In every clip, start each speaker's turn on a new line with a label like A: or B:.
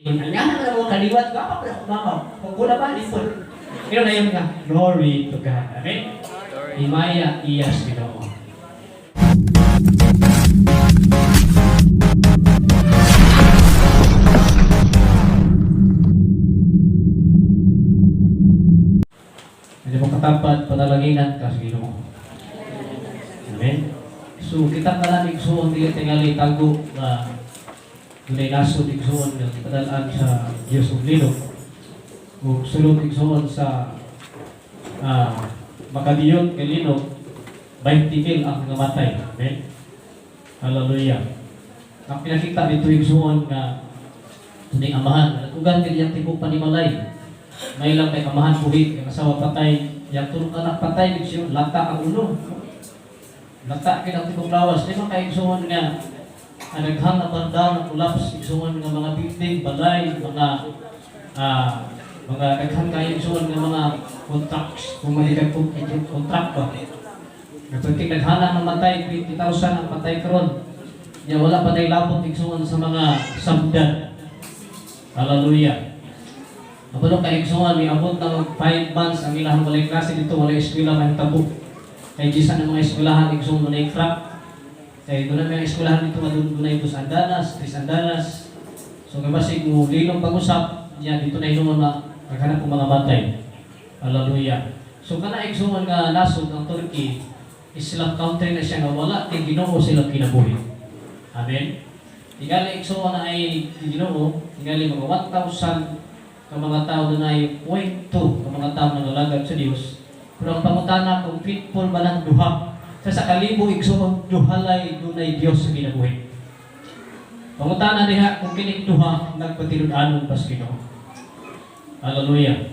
A: Ang nga na mo kaliwat ko, apa ko mama. Kung gula ba lipod. Pero na yun nga, glory to God. Amen. Himaya iyas Ginoo. Hindi mo katapad panalanginan ka sa Ginoo. Amen. So kita pala igsuon dili tingali tago na dunay nasod igsuon nga gipadalan sa Dios ug linog. Ug sulod igsuon sa makadiyot kay linog 20 mil ang namatay. Amen. Hallelujah. Ang pinakita dito igsuon nga dunay amahan, natugan kay iyang tibok panimalay. May lang kay amahan buhi, ang asawa patay, yang tulong anak patay, igsuon lata ang ulo. Lata kay ang tibok lawas. Di ba kay igsuon nga ang daghang na bardaw na collapse igsuon nga mga building, balay, mga mga daghan kayo igsuon nga mga contracts, kung malikag contract ba. Kapag daghana namatay, 20,000 ang patay karon. Nya wala pa tay labot igsuon sa mga samdan. Hallelujah. Kabalo kay igsuon miabot na 5 months ang ilang walay klase dito, walay eskwela mahitabo. Kay gisan ang mga eskwelahan igsuon dunay crack. Kay doon na mga eskwelahan dito nga dunay dos andanas, tres andanas. So kay basig mo lilong pag-usap, niya dito na hinuon na naghanap og mga batay. Hallelujah. So kana igsuon nga nasod ang Turkey, Islam country na siya nga wala kay Ginoo sila kinabuhi. Amen. Tingali igsuon na ay Ginoo, tingali mga 1,000 ka mga tao dunay 0.2 ka mga tao nga nalagad sa Dios. Pero ang pangutana kung faithful ba ng duha sa kalibo igsuon duhalay dunay Dios sa kinabuhi. Pangutana diha kung kining duha nagpatinud-anon pa sa Ginoo. Hallelujah.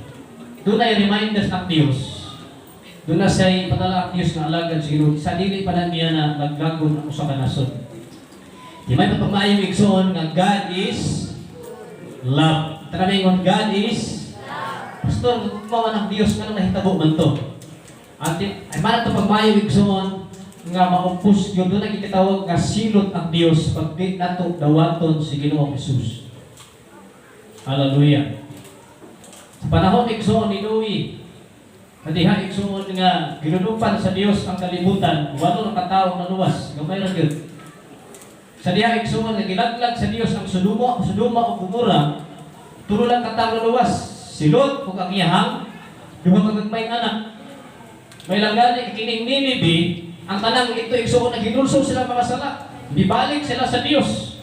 A: Dunay reminders ang Dios. Doon na siya'y padala ang Diyos nga alagad sa Ginoo. Sa dili pa na niya na laglagon ang usa ka nasod. Di may pagmaayong igsoon nga God is love. Tara ingon, God is love. Pastor, gugma man ang Dios nga nahitabo man to. Ati ay man to pagmaayong igsoon nga maupos yun doon nagkitawag nga silot ang Dios pag di nato dawaton si Ginoong Jesus. Hallelujah. Sa panahon igsoon ni Noe, kadiha igsoon nga ginunupan sa Dios ang kalibutan, walo na katawo naluwas, gamay ra gyud. Sa diha igsoon nga gilaglag sa Dios ang Sodoma ug Gomora, tulo lang katawo naluwas, si Lot ug ang iyahang duha ka gagmayng anak. May lang gani kining Ninibe, ang tanang ito igsoon nga ginulsol sila mga sala, bibalik sila sa Dios.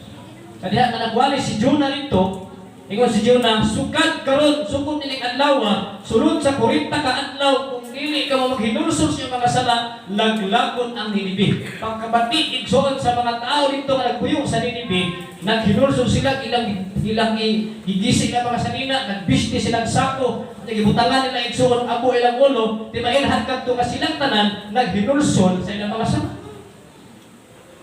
A: Sa diha nga nagwali si Jonah dito, ingon si Jonah, sukad karon sukod nining adlaw, sulod sa 40 ka adlaw kung dili ka mo maghinulsol sa iyong mga sala, laglagon ang Ninibe. Pagkabati igsoon sa mga tao dito nga nagpuyo sa Ninibe, naghinulsol sila ilang ilang gigisi na mga sanina, nagbiste silang sako, nagibutangan nila igsoon abo ilang ulo, di mailhan kadto nga silang tanan naghinulsol sa ilang mga sala.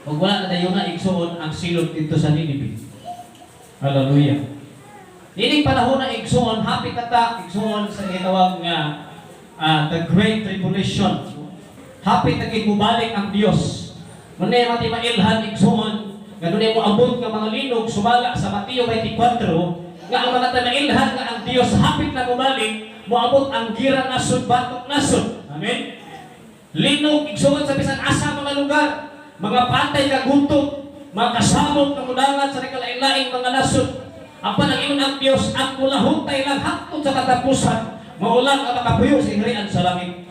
A: Ug wala na dayon na igsoon ang silot dito sa Ninibe. Hallelujah. Nining panahon na igsoon, happy kata igsoon sa gitawag nga the Great Tribulation. Happy ta gid mobalik ang Dios. Munay mati mailhan igsoon nga dunay mo abot nga mga linog sumala sa Mateo 24 nga ang mga tamailhan nga ang Dios hapit na mobalik, moabot ang gira nasod batok nasod. Amen. Linog igsoon sa bisan asa mga lugar, mga patay kagutom, mga kasabot nga mudangan sa nakalain-laing mga nasod. Apan ang ingon ang Dios ang mulahutay lang hangtod sa katapusan, maulang ang makapuyo sa gingharian sa langit.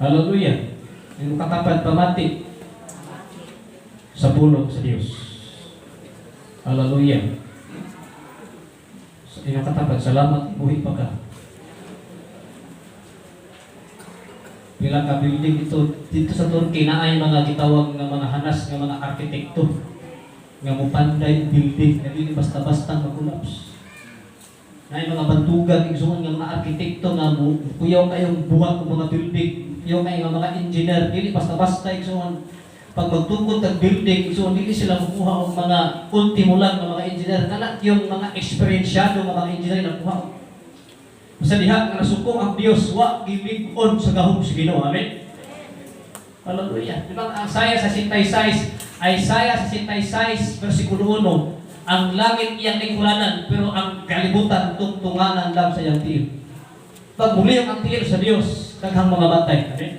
A: Hallelujah. Yung katapad pamati sa pulong sa Dios. Hallelujah. Sa inyong katapad, salamat, buhi pa ka. Pila ka building ito dito sa Turkey na ay mga gitawag nga mga hanas nga mga arkitekto nga mupanday building nga dili basta-basta mag-collapse. Na ay mga bantugan igsuon nga mga arkitekto nga mo kuyaw kayong buhat og mga building, kuyaw kayo nga mga engineer dili basta-basta igsuon pag magtukod ang building igsuon dili sila mukuha og mga ultimo lang nga mga engineer kana yung mga eksperyensyado nga mga engineer na kuha. Sa diha nga nasuko ang Dios wa gilig-on sa gahom sa Ginoo. Amen. Hallelujah. Di ba ang Isaiah sa 66, Isaiah 66 versikulo 1, Ang langit iyang lingkuranan, pero ang kalibutan tungtunganan lang sa iyang tiil. Pag muliyok ang tiil sa Dios, daghang mga matay. Amen?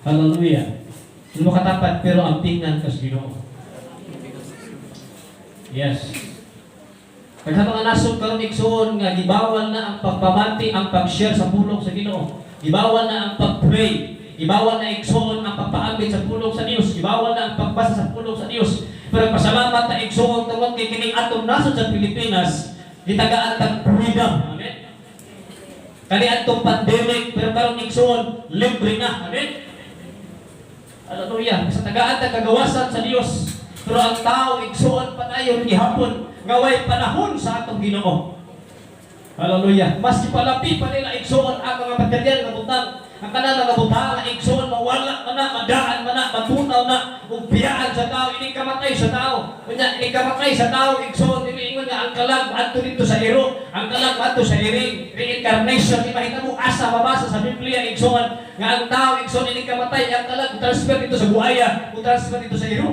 A: Hallelujah. Hindi mo katapat, pero ang tingnan kas Ginoo. Yes. Daghang mga nasod karon, igsoon, nga gibawal na ang pagpamati, ang pag-share sa pulong sa Ginoo. Gibawal na ang pag-pray. Gibawal na, igsoon, ang pagpaambit sa pulong sa Dios. Gibawal na ang pagbasa sa pulong sa Dios. Pero pasalamat ta, igsoon, tungod kay kining atong nasod sa Pilipinas, gitagaan tag freedom. Amen. Kani atong pandemic, pero karon, igsoon, libre na. Amen. Hallelujah. Sa tagaan tag kagawasan sa Dios. Pero ang tao, igsoon, padayon gihapon nga way panahon sa atong Ginoo. Hallelujah. Mas gipalapi pa nila, igsoon, ang mga material nga butang. Ang kanang mga butang nga, igsoon, mawala man na, madaan man na, matunaw na, ug biyaan sa tao, ini kamatay sa tao. Unya, ini kamatay sa tao, igsoon, dili ingon nga ang kalag adto dito sa iro, ang kalag adto sa iring, reincarnation, di mahitabo asa mabasa sa Biblia, igsoon, nga ang tao, igsoon, ini kamatay, ang kalag transfer dito sa buhaya, o transfer dito sa iro.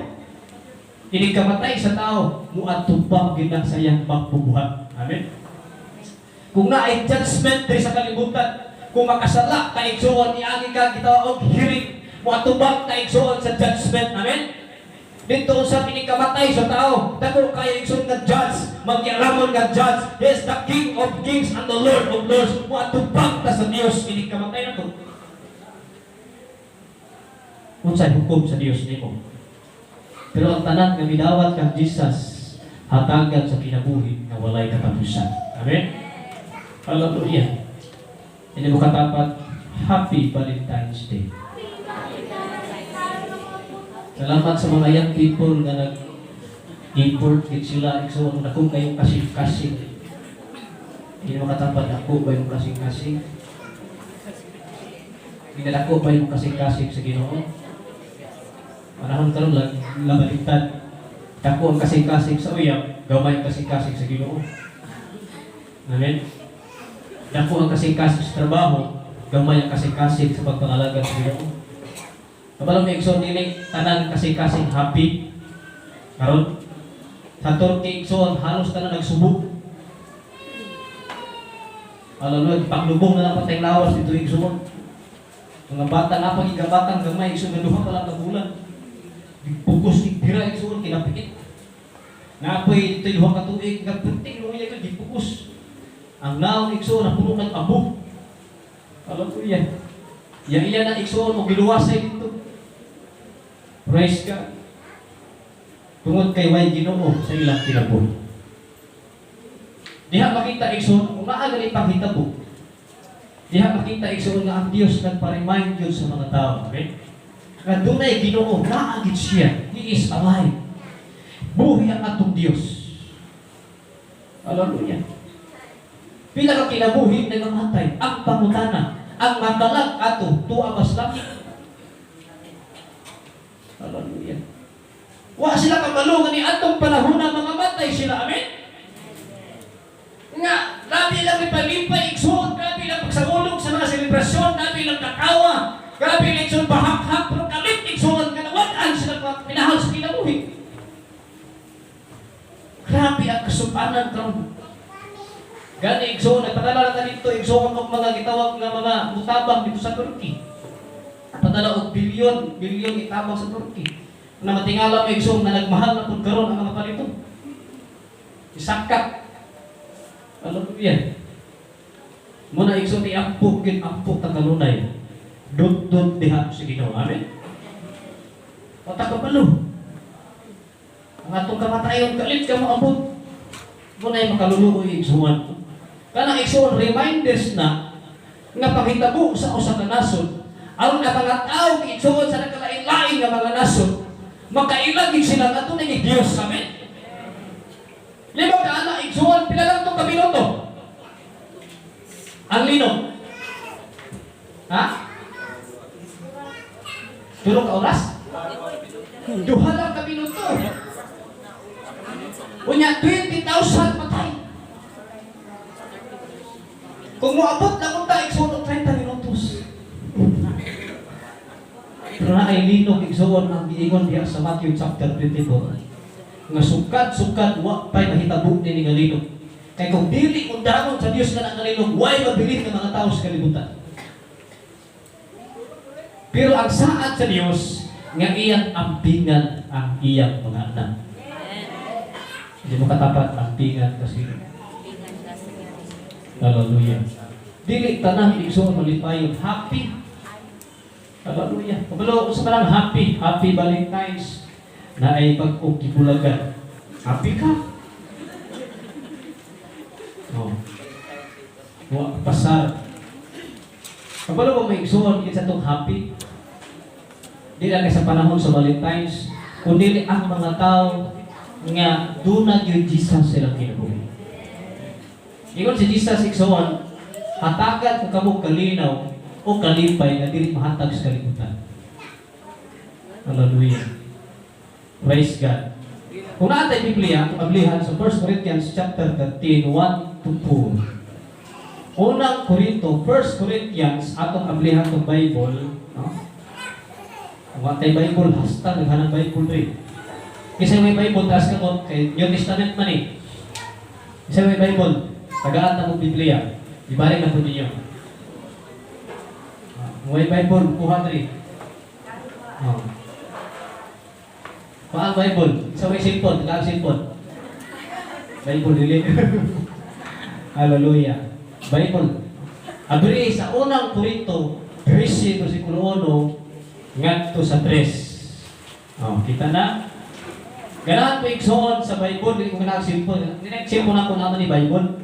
A: Ini kamatay sa tao, muatubang gina sa iyang magbubuhat. Amen. Kung naay judgment diri sa kalibutan, kung makasala ka, igsoon, iagi ka gitawag og hearing, muatubang ka, igsoon, sa judgment. Amen. Dito sa pinikamatay sa tao, dako kay, igsoon, nga judge, magkialamon nga judge. He is the King of Kings and the Lord of Lords. Muatubang ta sa Dios ini kamatay na to. Unsay hukom sa Dios nimo? Pero ang tanan nga midawat kang Jesus, hatagan sa kinabuhi nga walay katapusan. Amen. Hallelujah. Hindi mo katapat, Happy Valentine's Day. Salamat sa mga young people nga nag-import gid sila, igsoon, dako kayong kasing-kasing. Hindi mo katapat, ako ba yung kasing-kasing? Hindi dako ba yung kasing-kasing sa Ginoo? Panahon karon lang labaliktad. Dako ang kasing-kasing sa uyab, gamay ang kasing-kasing sa Ginoo. Amen. Dako ang kasing-kasing sa trabaho, gamay ang kasing-kasing sa pagpangalaga sa Ginoo. Kabalo mo, igsoon, dili tanan kasing-kasing happy. Karon sa Turkey, igsoon, halos tanan nagsubo. Hallelujah, paglubong na lang patay lawas dito, igsoon. Mga bata na pag igabatang gamay, igsoon, nga 2 pa lang ka bulan. Pugos ni bira, igsoon, kinapikit. Napoy dito 2 ka tuig, nagpunting luya ka gipugos. Ang naong, igsoon, napuno ng abo. Hallelujah. Ya iya na, igsoon, og giluwasay dito. Praise God. Tungod kay way Ginoo sa ilang kinabuhi. Diha makita, igsoon, kung naa gani panghitabo. Diha makita, igsoon, nga ang Dios nagpa-remind yun sa mga tao. Amen? Nga dunay Ginoo, naa gid siya. He is alive. Buhi ang atong Dios. Hallelujah. Pila ka kinabuhi na namatay? Ang pangutana, ang makalag ato, tuwa mas langit. Hallelujah. Wa sila kabalo nga ni atong panahon na mga matay sila. Amen? Nga, grabe lang ipalipay, igsoon, grabe lang pagsangulog sa mga selebrasyon, grabe lang katawa, grabe lang, igsoon, bahakhak, pero kalit, igsoon, nga nawad-an sila mga minahal sa kinabuhi. Grabe ang kasupanan karon. Gani, igsoon, nagpadala na dito, igsoon, og mga gitawag nga mga mutabang dito sa Turkey. Padala og bilyon, bilyon itabang sa Turkey. Na matingala mo, igsoon, na nagmahal na pud karon ang mga palito. Isakak. Hallelujah. Muna, igsoon, iampok yun, ampok ta kanunay. Dut-dut diha sa Ginoo. Amen. Wata ka palo. Ang atong kamatayon, kalit ka moabot. Muna ay makaluluoy, igsoon. Kanang, igsoon, reminders na nga panghitabo sa usa ka nasod aron ang mga tao, igsoon, sa nagkalain-lain nga mga nasod makaila gid sila nga tunay ni Dios. Amen. Lima ka ana, igsoon, pila lang tong ka minuto ang linog? Ha? 3 ka oras? 2 lang ka minuto. Unya, 20,000 patay. Kung moabot lang unta, igsoon, og 30 minutos. Pero na ay linog, igsoon, ang giingon diha sa Matthew chapter 24. Nga sukad-sukad wa pa'y mahitabo ni nga linog. Kay kung dili undangon sa Dios kana nga linog, way mabilin nga mga tao sa kalibutan. Pero ang saad sa Dios nga iyang ampingan ang iyang mga anak. Hindi mo katapat, ampingan kasi. Hallelujah. Dili tanan, igsoon, malipayon. Happy. Hallelujah. Kabalo sa manang happy, Happy Valentine's na ay pag gibulagan. Happy ka? No. Wa pasar. Kabalo ba may igsoon kinsa tong happy? Di lang kay sa panahon sa Valentine's, kundi ang mga tao nga duna gyud Jesus silang kinabuhi. Ingon si Jesus, igsoon, "Hatagan ko kamo kalinaw o kalipay nga dili mahatag sa kalibutan." Hallelujah. Praise God. Kung naa tay Biblia, kung ablihan sa 1 Corinthians chapter 13, 1 to 4. Unang Korinto, 1 Corinthians, atong ablihan tong Bible, no? Kung naa tay Bible, hasta naghanang Bible rin. Kasi may Bible, taas ka mo, kay New Testament man eh. Kasi may Bible, tagaan na mo Biblia. Ibalik na po ninyo. Ah, kung may Bible, kuha diri. Oh. Paang Bible? Sa may cellphone, tagaan cellphone. Bible dili. Hallelujah. Bible. Abri sa Unang Korinto, 13 versikulo 1 ngadto sa 3. Oh, kita na. Ganahan ko igsoon sa Bible, dili ko ganahan cellphone. Dili cellphone ako naman ni Bible.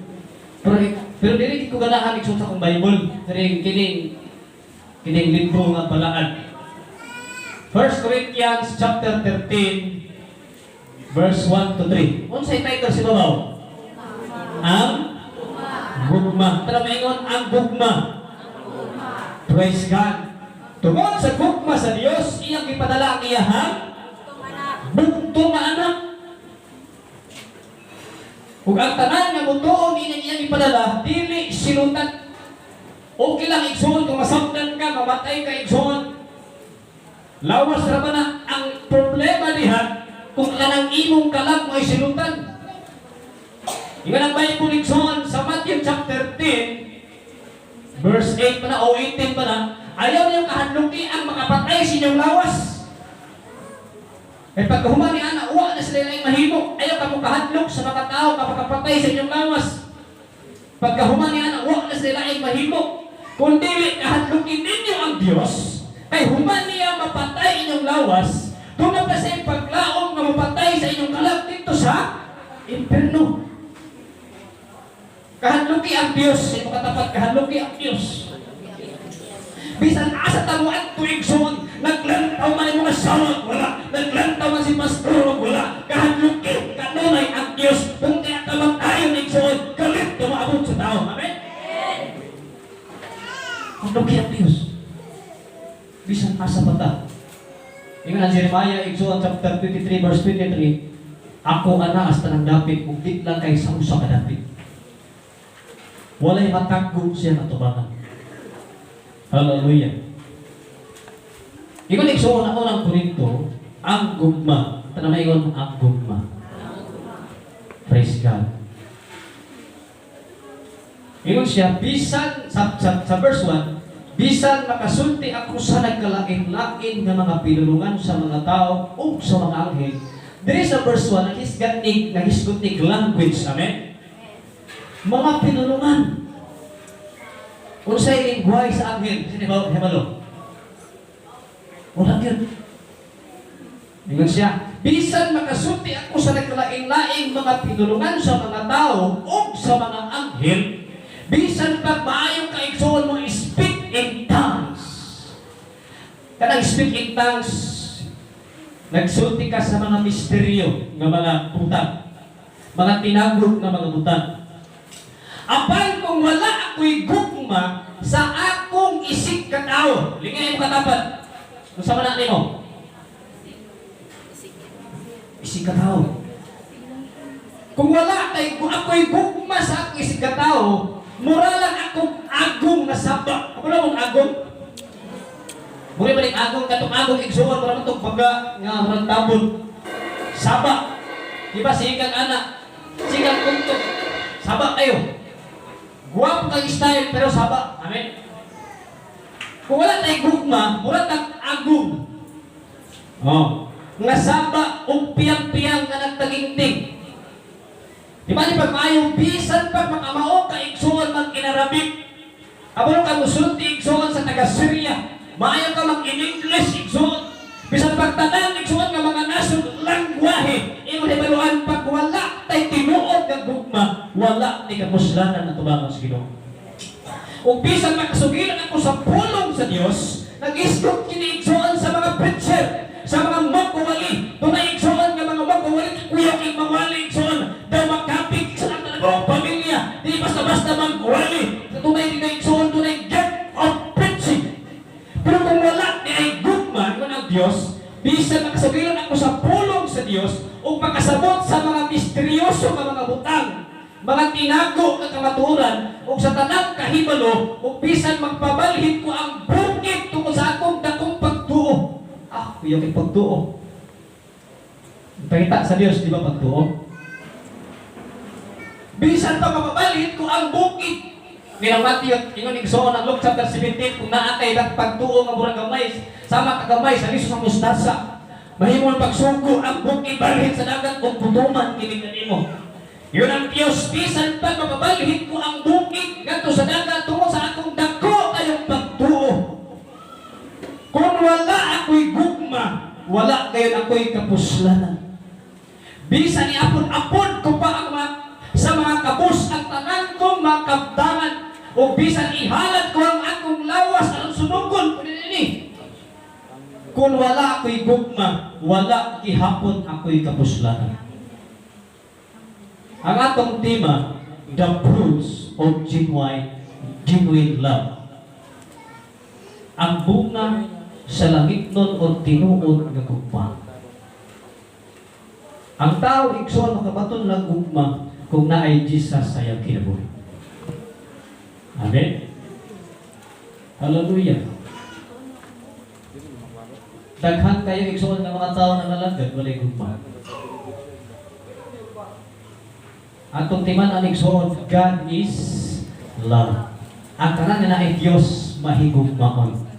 A: Pero pero dili ko ganahan igsoon sa akong Bible. Dili kining kining libro nga balaan. 1 Corinthians chapter 13 verse 1 to 3. Unsay title sa babaw? Ang gugma. Tara, maingon, "Ang gugma." Praise God. Tungod sa gugma sa Dios, iyang gipadala ang iyahang bugtong nga anak. Ug ang tanan nga motuo nining iyang ipadala, dili silutan. Okay lang, igsoon, kung masaktan ka, mamatay ka, igsoon. Lawas ra ba na ang problema diha kung kanang imong kalag mo ay silutan. Ingon ang Bible, igsoon, sa Matthew chapter 10 verse 8 pa na o 18 pa na, "Ayaw niyong kahadluki ang makapatay sa inyong lawas." Kay pagkahuman ni ana, wa na sila laing mahimo. Ayaw ka mo kahadlok sa mga tao ka makapatay sa inyong lawas. Pagkahuman ni ana, wa na sila laing mahimo. Kung dili, kahadlukin ninyo ang Diyos, kay human niya mapatay inyong lawas, duna pa sa paglaom nga mapatay sa inyong kalag dito sa impierno. Kahadluki ang Diyos, sa imong katapat, "Kahadluki ang Diyos." Bisan asa ta moadto, igsoon, naglantaw man ang mga sawag, wala. Naglantaw man si pastor, wala. Kahadluki kanunay ang Diyos. Kung kaya ka tayo, igsoon, galit ka maabot sa tao. Amen? Kahadluki ang Diyos. Bisan asa pa ta. Ingon ang Jeremiah, igsoon, chapter 23, verse 23, "Ako ana hasta ng dapit, ug di lang kay sa usa ka dapit." Walay mataggo siya atubangan. Hallelujah. Ingon, igsoon, ako ng Korinto, "Ang gugma." Tanang maingon, "Ang gugma." Praise God. Ingon siya, bisan, sa verse 1, "Bisan makasulti ako sa nagkalain-lain nga mga pinulungan sa mga tao ug sa mga anghel." Diri sa verse 1, naghisgot nig language. Amen? Mga pinulungan. Unsay lingwahe sa anghel? Sino ba? Himalo? Wala yun. Ingon siya, "Bisan makasulti ako sa nagkalain-laing mga pinulungan sa mga tao o sa mga anghel, bisan pag maayong kaigsoon mo speak in tongues." Kanang speak in tongues, nagsulti ka sa mga misteryo nga mga butang, mga tinago nga mga butang. "Apan kung wala ako'y gugma sa akong isig katao," lingay mo katapat. Unsa man na nimo? Isig katao. "Kung wala kay kung ako'y gugma sa akong isig katao, mura lang akong agong nasaba." Ako na mong agong. Mura ba ning agong, katong agong, igsuon, mura man tong baga nga murag tabon. Saba. Di ba sige kang anak, sige kang kuntog, saba kayo. Guwapo kang style pero saba. Amen. Kung wala tayong gugma, mura tag agong. Oh. Nga saba og piyang-piyang nga nagtagingting. Di ba di pag maayo, bisan pag makamao ka igsuon mag inarabik. Kabalo ka musulti igsuon sa taga Syria. Maayo ka mag in English igsuon. Bisan pag tanan igsuon nga mga nasod langwahe, imo hibaluan pag wala tay tinuod nga gugma, wala ni kapuslanan na tubangan sa Ginoo. Ug bisan makasugilan ako sa pulong sa Dios, nag-isgot kini igsuon sa mga preacher, sa mga magwali. Dunay igsuon nga mga magwali, kuya kay mawali igsuon, daw makapit sa ang pamilya, di basta-basta magwali. Dunay di igsuon, dunay gift of preaching. Pero kung wala ni ay gugma ingon ang Dios, bisan makasugilan ako sa pulong sa Dios ug makasabot sa mga misteryoso nga mga butang, mga tinago nga kamatuoran ug sa tanang kahibalo, ug bisan magpabalhin ko ang bukid tungod sa akong dakong pagtuo. Ah, kuya kay pagtuo. Pangita sa Dios, di ba pagtuo? Bisan pa mapabalhin ko ang bukid. Nginang Matthew, ingon igsoon ang Luke chapter 17, kung naa kay pagtuo nga murag gamay, sama kagamay sa liso sa mustasa, mahimo ang pagsugo ang bukid balhin sa dagat ug putuman kini kanimo. Yun ang Diyos, bisan pa mapabalhin ko ang bukid ngadto sa dagat tungod sa akong dako kayong pagtuo. Kung wala ako'y gugma, wala kayon ako'y kapuslanan. Bisan iapod-apod ko pa ang mga, sa mga kabus ang tanan kong makabdangan, o bisan ihalad ko ang akong lawas aron sunugon ini. Kung wala ako'y gugma, wala gihapon ako'y kapuslanan. Ang atong tema, the fruits of genuine love. Ang bunga sa langitnon o tinuod nga gugma. Ang tao igsoon makabaton lang gugma kung naay Jesus sa iyang kinabuhi. Amen. Hallelujah. Daghan kayo igsoon ng mga tao na nalagad walay gugma. Atong timan ang igsoon, God is love. Ang tanan nga naay Dios mahigugmaon.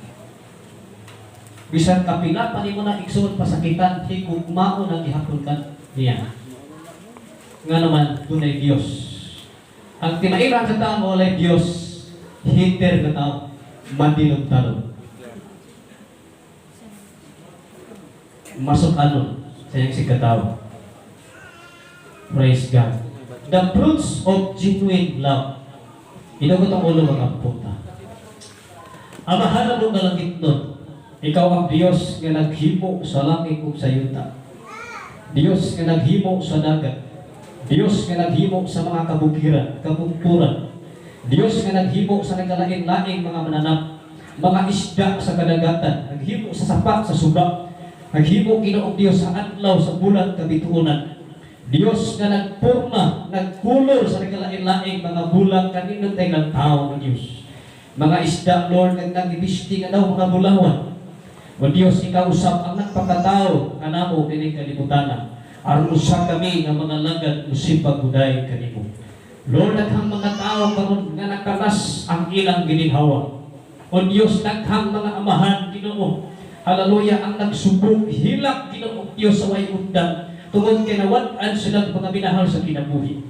A: Bisan kapila pa nimo na igsoon pasakitan, higugmaon ang gihapon ka niya. Nga naman, dunay Dios. Ang tinairan sa tao walay Dios, hinder nga tao, mandilog-talog. Masuk anon sa iyang sigkatawo. Praise God. The fruits of genuine love. Inugot ang ulo mga puta. Amahan mo nga langit nun. Ikaw ang Dios nga naghimo sa langit ug sa yuta. Dios nga naghimo sa dagat. Dios nga naghimo sa mga kabukiran, kabungturan. Dios nga naghimo sa nagkalain-laing mga mananap, mga isda sa kadagatan, naghimo sa sapak sa suba, naghimo Ginoong Dios sa adlaw, sa bulan, kabituonan. Dios nga nagporma, nagkulor sa nagkalain-laing mga bulag kanindot ay ng tao ng Dios. Mga isda, Lord, kag nagibisti nga daw mga bulawan. O Dios, ikaw usab ang nagpakatao kanamo kining kalibutan. Aron usa kami nga mga lagad musibag buday kanimo. Lord, daghang mga tao karon nga nakalas ang ilang gininhawa. O Dios, daghang mga amahan Ginoo. Hallelujah, ang nagsubok hilak Ginoo Dios sa way undang tungod kay nawad-an silang mga minahal sa kinabuhi.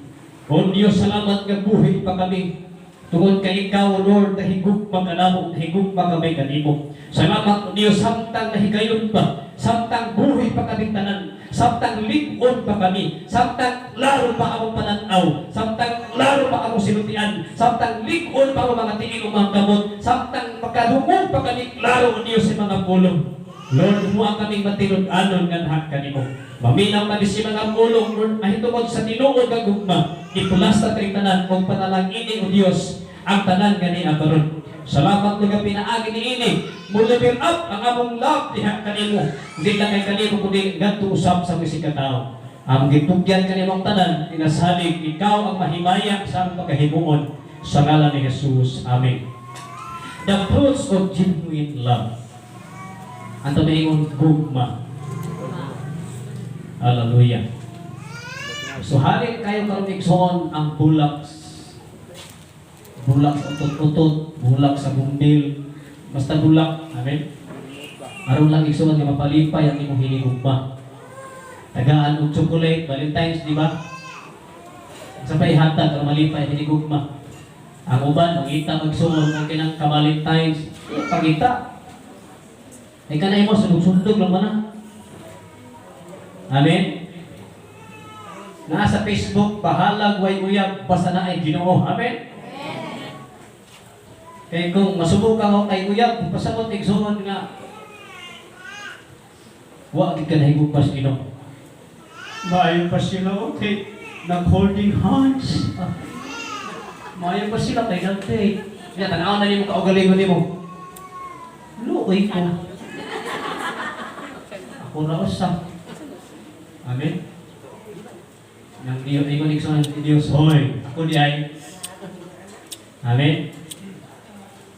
A: O Dios, salamat nga buhi pa kami tungod kay ikaw, Lord, nahigugma kanamo, nahigugma kami kanimo. Salamat, O Dios, samtang nahigayon pa, samtang buhi pa kami tanan, samtang lig-on pa kami, samtang klaro pa among pananaw, samtang klaro pa among sinultian, samtang lig-on pa among mga tiil o mga kamot, samtang makadungog pa kami klaro, O Dios, sa mga pulong. Lord, mua kaming matinud-anon nga lahat kanimo. Maminaw kami si mga pulong, Lord, mahitungod sa tinuod nga gugma, ipulas ta tanan og panalangini, O Dios, ang tanan gani karon. Salamat nga pinaagi niini. Mo-level up ang among love diha kanimo. Hindi lang kay kanimo kundi ngadto usab sa mga katao. Ang gitugyan kanimong tanan kinasalig ikaw ang mahimaya sa among pagkahimuon sa ngalan ni Jesus. Amen. The fruits of genuine love. Ang tabiingon gugma. Hallelujah. So halin kayo karon, igsoon, ang bulak. Bulak sa utot-utot, bulak sa bumbil, basta bulak. Amen. Aron lang, igsoon, nga mapalipay ang imong hinigugma. Tagaan og chocolate, Valentine's, di ba? Sa paihatag aron malipay ang hinigugma. Ang uban, mangita magsuon ang kinang ka-Valentine's, eh, pangita. Ay kanay mo, sundog-sundog lang man na. Amen? Naa sa Facebook, "Bahalag way uyab, basta naay Ginoo." Amen? Kay kung masubukan ko kay uyab, pasabot, igsoon, nga wa gid ka nahigugma sa Ginoo. Maayo pa sila, okay, nag-holding hands. Ah. Maayo pa sila kay nag-date. Ya, tanaw na nimo kaugalingon nimo. Luoy ko. Ako ra usa. Amen. Nang Diyo, ingon, igsoon, Diyos, "Hoy, ako di ay." Amen.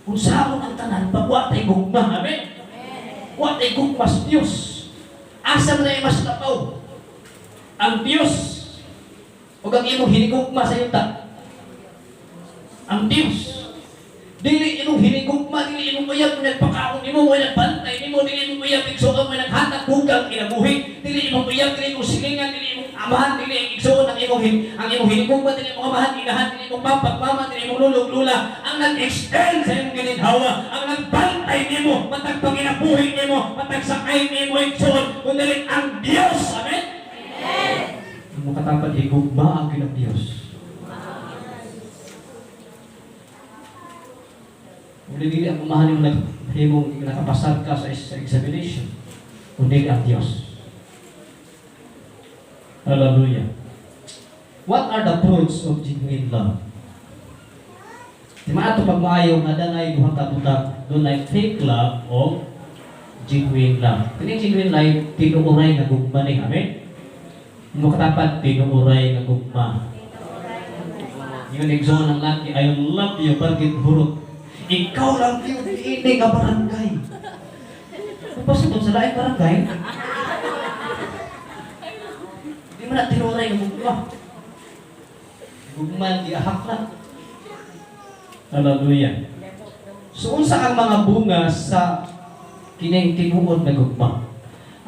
A: Unsaon ang tanan, pag wa tay gugma, amen? Wa tay gugma sa Diyos. Asa man ay mas lapaw? Ang Diyos o ang imong hinigugma sa yuta? Ang Diyos. Dili imong hinigugma, dili imong uyab mo nagpakaon nimo, mo nagbantay nimo, dili imong uyab, igsoon, mo naghatag bugang kinabuhi, dili imong uyab, dili imong silingan, dili imong amahan, dili ang igsoon ang imong hinigugma, dili imong amahan, inahan, dili imong papa, mama, dili imong lolo, lula, ang nag-extend sa imong gininhawa, ang nagbantay nimo, matag panginabuhi nimo, matag sakay nimo, igsoon, kun dili ang Diyos. Amen. Ang makatapad, higugma ang ginang Diyos. Kung dili ang amahan yung naghimong nakapasar ka sa examination, kundi ang Diyos. Hallelujah. What are the fruits of genuine love? Di maato pagmaayo nga danay duha ka butang, dunay fake love o genuine love. Kining genuine love, tinuoray nga gugma ni. Amen. Mo katapat, tinuoray nga gugma. Yung igsoon ng laki, "I love you," bakit hurot? "Ikaw lang yun, ini nga barangay." Pasabot sa laing barangay. Di man na tinuoray nga gugma. Gugma, giahak na. Hallelujah. So unsa ang mga bunga sa kining tinuod na gugma?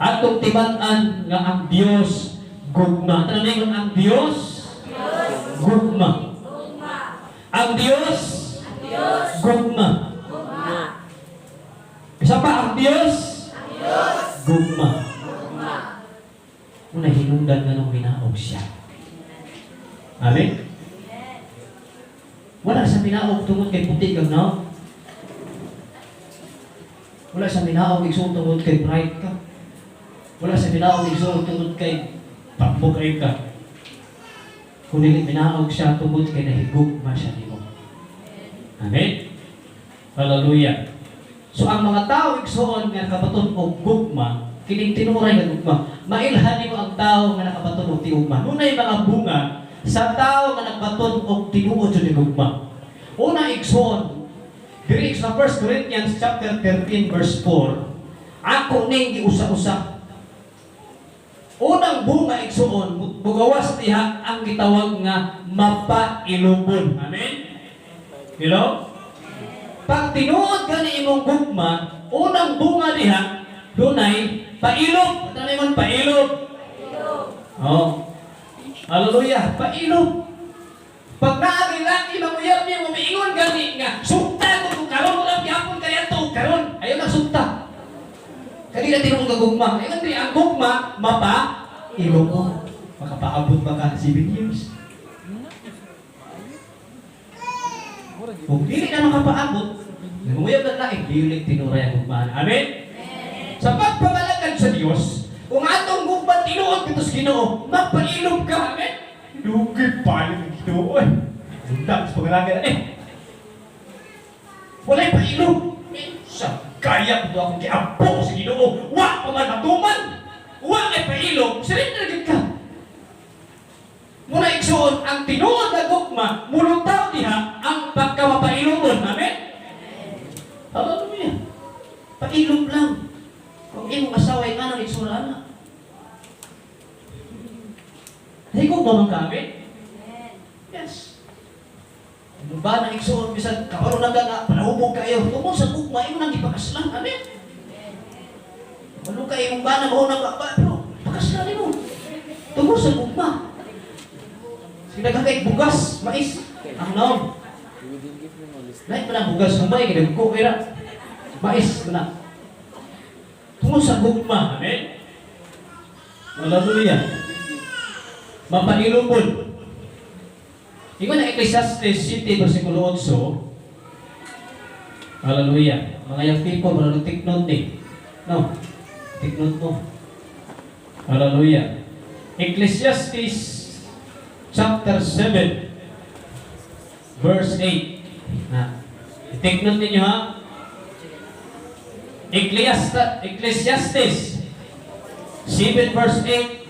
A: Atong timan-an nga ang Dios gugma. Tanong, ang Dios gugma. Ang Dios gugma. Isa pa, ang Dios gugma. Una hinungdan nga nung minaog siya. Amen? Wala sa minaog tungod kay puti kag no. Wala sa minaog, igsoon, tungod kay bright ka. Wala sa minaog, igsoon, tungod kay pakbo kayo ka. Kung dili minaog siya tungod kay nahigugma siya nimo. Amen? Hallelujah. So ang mga tao, igsoon, nga nakabaton og gugma, kining tinuoray nga gugma, mailhan nimo ang tao nga nakabaton og tiugma. Nunay mga bunga sa tao nga nagbaton og tinuod jud ni gugma. Una, igsoon, diri sa 1 Corinthians chapter 13 verse 4, ako ning giusa-usa. Unang bunga, igsoon, bugawas diha ang gitawag nga mapailubon. Amen? Hello? Pag tinuod gani imong gugma, unang bunga diha, dunay pailob. Tanay mon pailob. Oh. Hallelujah, pailob. Pag naagi laki manguyab niya, umiingon gani nga, "Sugta ko kung karon wala gihapon kaya to karon." Ayaw na sugta. Kanila tinuod nga gugma. Ingon diri ang gugma mapa ilobon. Makapaabot ba ka 7 years? Kung dili na makapaabot, nanguyab na lain, dili tinuray ang gugmaan. Amen? Sa pagpamalagad sa Dios, kung atong gugma tinuod dito sa Ginoo, magpailob ka. Amen? Dugay pa ng Ginoo eh. Undang sa pangalagad eh. Walay pailob. Sa kaya ko akong giampo sa Ginoo, wa pa man matuman. Wa kay pailob, surrender gyud ka. Muna, igsoon, ang tinuod na gugma, mulutaw diha ang pagkamapailobon. Amen? Hallelujah. Pailob lang. Kung imong asawa ay nga nang itsura na. Higugma man ka, amen? Yes. Ano ba nang igsuon bisan kabalo na ka nga palahubog kayo? Tungod sa gugma imo nang gipakaslan, amen? Ano ka imong bana mo na ba, pero pakaslan nimo. Tungod sa gugma. Sige, kay bugas, mais, ang naon. Lain pa na bugas, humay, kaya ko kaya mais na. Tungod sa gugma, amen? Hallelujah. Mapailubon. Ingon ang Ecclesiastes 7, versikulo 8. Hallelujah. Mga young people, mga take note ni. No? Take note mo. Hallelujah. Ecclesiastes chapter 7, verse 8. Na. Take note ninyo, ha. Ecclesiastes 7 verse 8.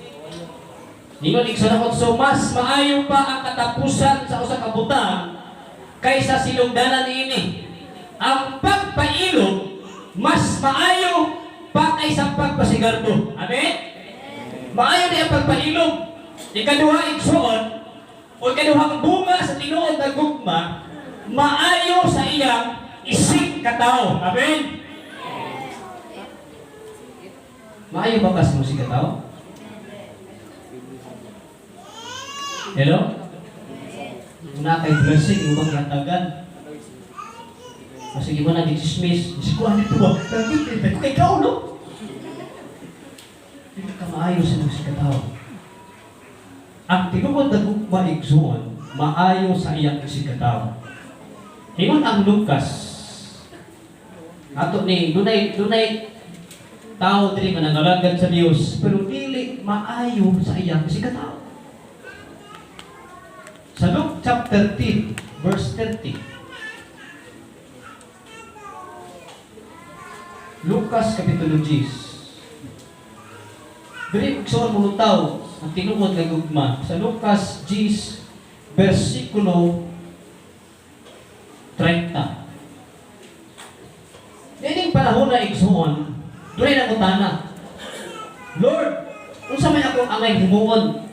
A: Ingon igsoon, so mas maayo pa ang katapusan sa usa ka butang kaysa sinugdanan niini. Ang pagpailob mas maayo pa kaysa pagpasigardo. Amen? Maayo ni ang pagpailob. Ikaduha, igsoon, o ikaduhang bunga sa tinuod na gugma, maayo sa iyang isig katao. Amen? Maayo ba kas mo si katao? Hello? Una kay blessing, ubang hatagan. Kasi iba na dismiss. Diyos ko, ano ito ba? Nagkikita ko kay ikaw, no? Hindi ka maayo sa mga katao. Ang tinuod na gugma, igsoon, maayo sa iyang isigkatao. Ingon ang Lucas, ato ni dunay dunay tao diri nga nangalagad sa Dios pero dili maayo sa iyang isigkatao. Sa Luke chapter 10, verse 30. Lucas Kapitulo 10. Diri igsoon mo tao ang tinuod nga gugma sa Lucas 10 versikulo 30. Niining panahon na, igsoon, dunay nangutana. "Lord, unsa may akong angay himuon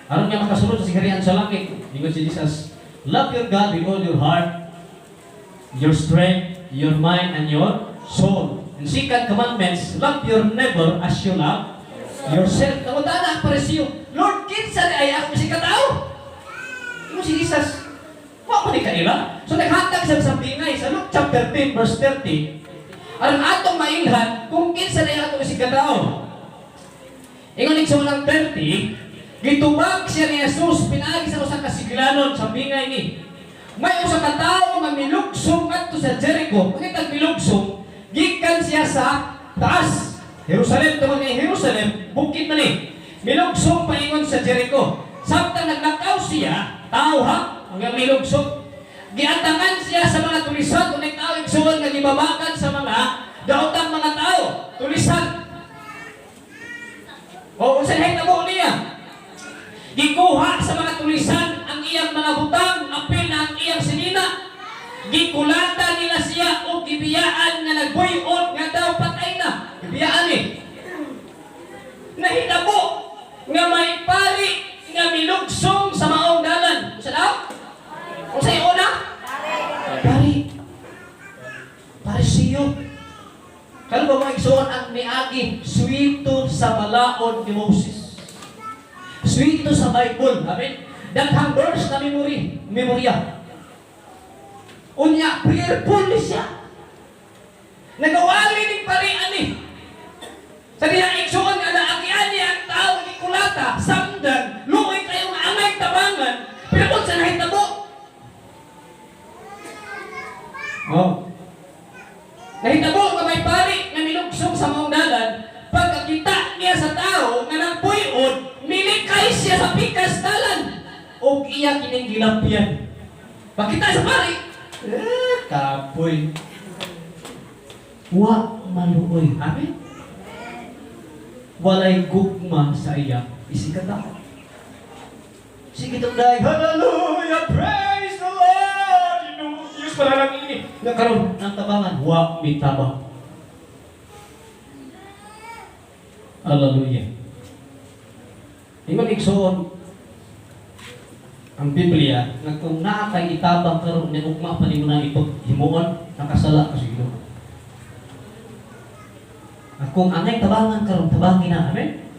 A: aron nga makasulod sa kaharian sa langit?" Ingon si Jesus, "Love your God with all your heart, your strength, your mind, and your soul. And second commandments, love your neighbor as you love yourself." Nangutana ang Parisiyo, "Lord, kinsa diay ako isigkatao?" Ingon si Jesus, "Wa mo ni kaila." So naghatag siya sa bingay sa Luke chapter 10 verse 30. Aron atong mailhan kung kinsa diay atong isigkatao. Ingon sa unang 30, gitubag siya ni Jesus pinaagi sa usa ka sigilanon sa bingay ni. May usa ka tawo nga milugsong ngadto sa Jericho. Pagkitag milugsong, gikan siya sa taas. Jerusalem, tungod kay Jerusalem, bukid man ni. Milugsong paingon sa Jericho. Samtang naglakaw siya, tao ha, hanggang milugsong. Giatangan siya sa mga tulisan, kung tao, igsuon, nga gibabakan sa mga daotang mga tao, tulisan. O unsa nahitabo niya? Gikuha sa mga tulisan ang iyang mga butang, apil na ang iyang sinina. Gikulata nila siya o gibiyaan nga nagbuy-on nga daw patay na. Gibiyaan eh. Nahitabo nga may pari nga milugsong sa maong dalan. Unsa daw? Unsa una? Pari. Parisiyo. Kalo ba, mga igsoon, ang niagi suwito sa balaod ni Moses? Suwito sa Bible. Amen? Daghang verse na memory, memorya. Unya, prayerful ni siya. Nagawali ning parian ni. Sa diha, igsoon, nga naagian niya ang tao gikulata, samdan, luoy kayo nga angay tabangan, pero kung sa nahitabo? Oh. Nahitabo nga may pari nga milugsong sa maong dalan, pagkakita niya sa tao nga nagpuy-on, milikay siya sa pikas dalan. Og iya kining gilapyan. Pagkita sa pari, eh, kapoy. Wa maluoy. Amen? Walay gugma sa iya isigkatao. Sige itong dahil, "Hallelujah, praise the Lord! You know, Diyos para lang ini." Nga karon ang tabangan, wa mitabang. Hallelujah. Ingon, igsoon, ang Biblia, nga kung naa kay itabang karon ni ugma pa nimo na ito himuon, nakasala ka sa Ginoo. At kung angay tabangan karon, tabangi na. Amen?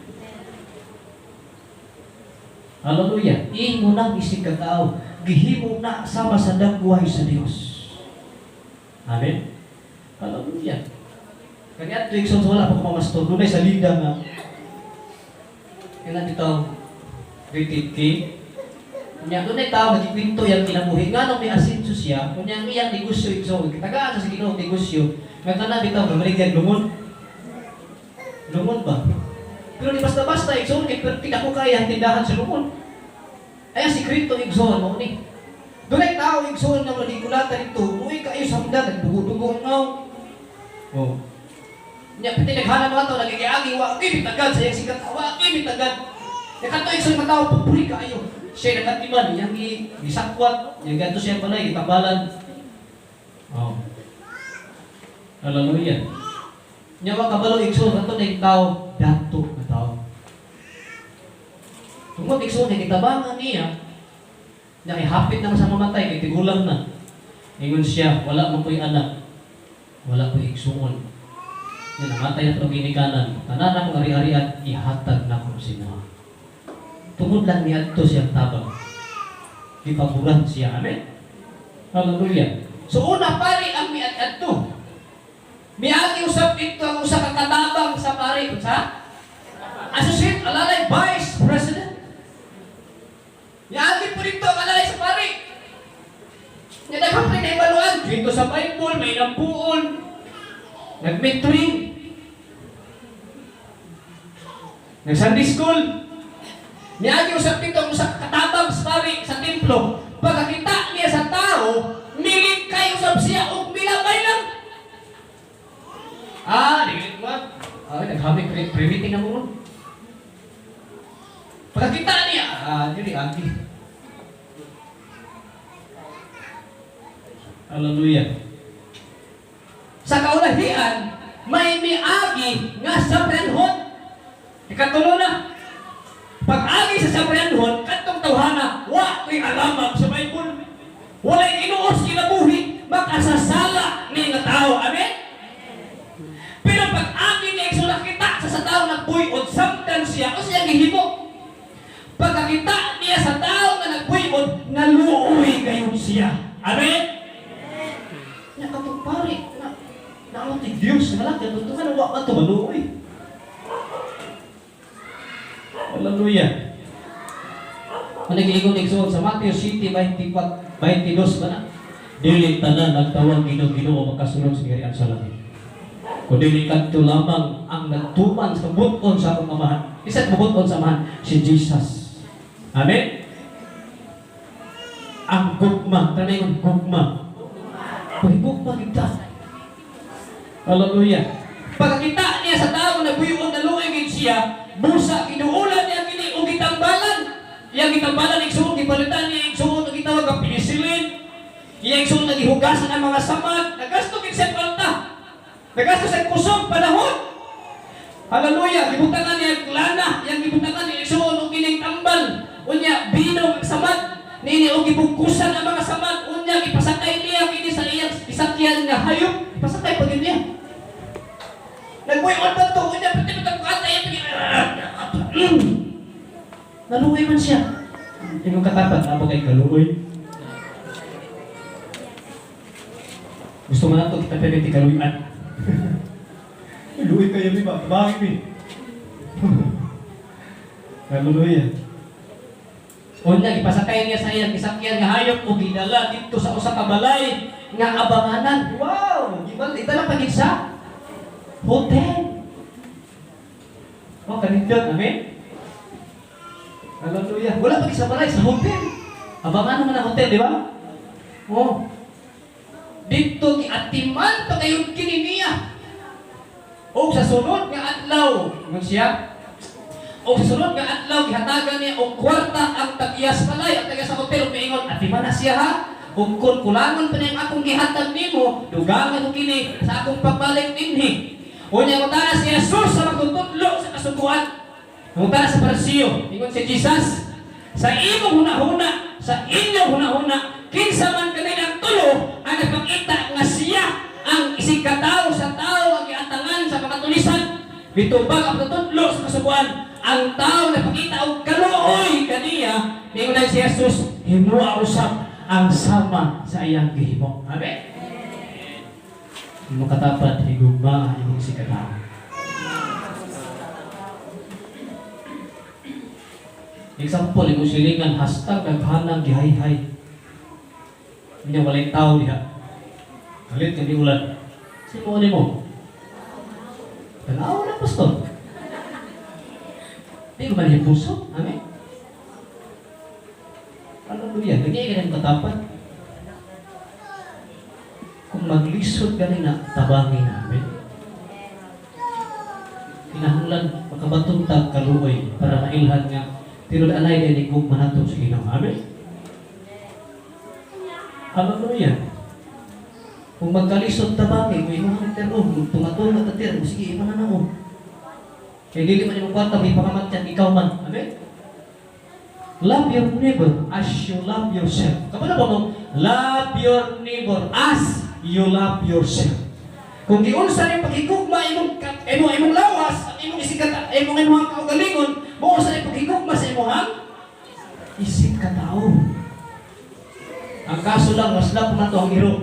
A: Hallelujah. Imo nang isig ka tao, gihimo na sama sa dagway sa Dios. Amen? Hallelujah. Kanya ato, igsoon, wala pa ko mamastor, dunay sa lida nga kailan dito rated K. Unya dunay tao nga gikwento yang kinabuhi nganong may asenso siya, unya ang iyang negosyo, igsoon, kitagaan sa Ginoo negosyo, nga kana bitaw nga maligyan lungon. Lungon ba? Pero di basta-basta, igsoon, kay perti ako kaya ang tindahan sa lungon. Ay, ang sikreto, igsoon, mao ni. Dunay tao, igsoon, nga magigulatan dito, luoy kayo sa hamdan, nagdugo-dugo ang ngaw. Oh. Nya pati naghanap mga tao, nagigiagi, wa gyud mitagad sa iyang sikat, wa gyud mitagad. Ya kadto, igsoon, mga tao pupuri kaayo. Siya nagatiman, iyang gisakwat, iyang ganto siya balay, gitambalan. Oh. Hallelujah. Nya wa kabalo, igsoon, ato na yung tao, dato nga tao. Tungod, igsoon, kay gitabangan niya, nya kay hapit na sa mamatay, kay tigulang na. Ingon siya, "Wala man ko'y anak, wala ko'y igsuon. Nya namatay na itong ginikanan, tanan akong ari-arian, ihatag na ko sa inyo." Tungod lang niadto siyang tabang. Gipaboran siya. Amen? Hallelujah. So una, pari ang miadto. Miagi usab dito ang usa ka katabang sa pari. Unsa? Associate alalay vice president. Miagi po dito ang alalay sa pari. Nga daghan pa nahibaluan dito sa Bible, may nampuon. Nag-mentoring. Nag-Sunday school. Miagi usab dito ang usa ka katabang sa pari sa templo. Pagkakita niya sa tao, milikay usab siya og milabay lang. Ah, di mo. Ah, naghabi pre-meeting na mo. Pagkakita niya, ah, dili agi. Hallelujah. Sa kaulahian, may miagi nga sa prenhon. Ikatulo na. Pag-agi sa sabrianhon, katong tawhana, wa ko'y alamag sa Bible. Walay Ginoo sa kinabuhi, makasasala ni nga tao. Amen? Pero pag-agi niya igsoon, nakita sa tao nagbuyod, samtan siya, o siya gihimo. Pagkakita niya sa tao nga nagbuyod, naluoy gayon siya. Amen? Nya katong pari, na naawat ni Diyos, nga lang, ganito nga, wa man to maluoy. Hallelujah. Ang nagiingon, igsoon, sa Matthew 7, 24, 22 ba na? "Dili tanan nagtawag Ginoo, Ginoo makasulod sa gingharian sa langit. Kundi kadto lamang ang nagtuman sa buton sa akong Amahan." Isa buton sa Amahan, si Jesus. Amen? Ang gugma, tanay yung gugma. Pahigugma kita. Hallelujah. Pagkakita niya sa tao na buyon na luoy gid siya, busa giduulan niya kini og gitambalan. Iyang gitambalan, igsuon, gipalitan niya, igsuon, og gitawag ang penicillin. Iya, igsuon, nagihugasan ang mga samad, nagasto gid siya kwarta. Nagasto sa kusog panahon. Hallelujah, gibutangan niya ang lana, iyang gibutangan niya, igsuon, og kining tambal. Unya bino ang samad, nini og gibugkusan ang mga samad, unya gipasakay niya kini sa iyang isakyan nga hayop, ipasakay pa gid niya. Nagbuyon pa to, unya pati pa katay. Naluoy man siya. Imong katapat, abo kay kaluoy. Gusto man nato kita pwede kaluyan. Luoy kayo mi ba? Bakit mi? Hallelujah. Unya gipasakay niya sa iyang isakyan nga hayop ug gidala didto sa usa ka balay nga abanganan. Wow! Gibal dala pa gid sa hotel. Oh, kanindot, amen? Hallelujah. Wala pa gid sa balay, sa hotel. Abangan naman ang hotel, di ba? Oh. Dito giatiman pa kayon kini niya. Og sa sunod nga adlaw, ingon siya, og sa sunod nga adlaw gihatagan niya og kwarta ang tag-iyas balay, ang tag sa hotel, ug miingon, "Atiman na siya ha. Ug kung kulangon pa niyang akong gihatag nimo, dugangan ko kini sa akong pagbalik dinhi." Unya ngutana si Jesus sa magtutudlo sa kasuguan. Nangutana sa Pariseo, ingon si Jesus, "Sa imong hunahuna, sa inyong hunahuna, kinsa man kanilang tulo ang nagpakita nga siya ang isig katao sa tao ang giatangan sa mga tulisan?" Mitubag ang tutudlo sa Kasuguan, ang tao nagpakita og kaluoy kaniya. Ningon na si Jesus, "Himoa usab ang sama sa iyang gihimo." Amen. Imong katapat, higugma imong isigkatawo. Example, imong silingan, hastang daghanang gihayhay. Nya walay tao diha. Kalit kay ulan. Sino mo mo? Tanaw na, pastor. Di ko man puso. Amen. Hallelujah. Lagi ka ng katapat. Kung maglisod ka na, tabangin namin. Kinahanglan makabaton tag kaluoy para mailhan nga tinud anay din gugma nato sa Ginoo. Amen. Hallelujah. Kung magkalisod, tabangin, kung imong tiro, tunga-tunga ta tiro, sige, imo na namo. Kay dili man imong kwarta, may pakamatyan, ikaw man. Amen? Love your neighbor as you love yourself. Kabalo ba mo? Love your neighbor as you love yourself. Kung giunsa ning paghigugma imong imong lawas, ang imong isikat, imong imong kaugalingon, mao sa ning paghigugma sa imong isig katao. Ang kaso lang, mas love man to ang iro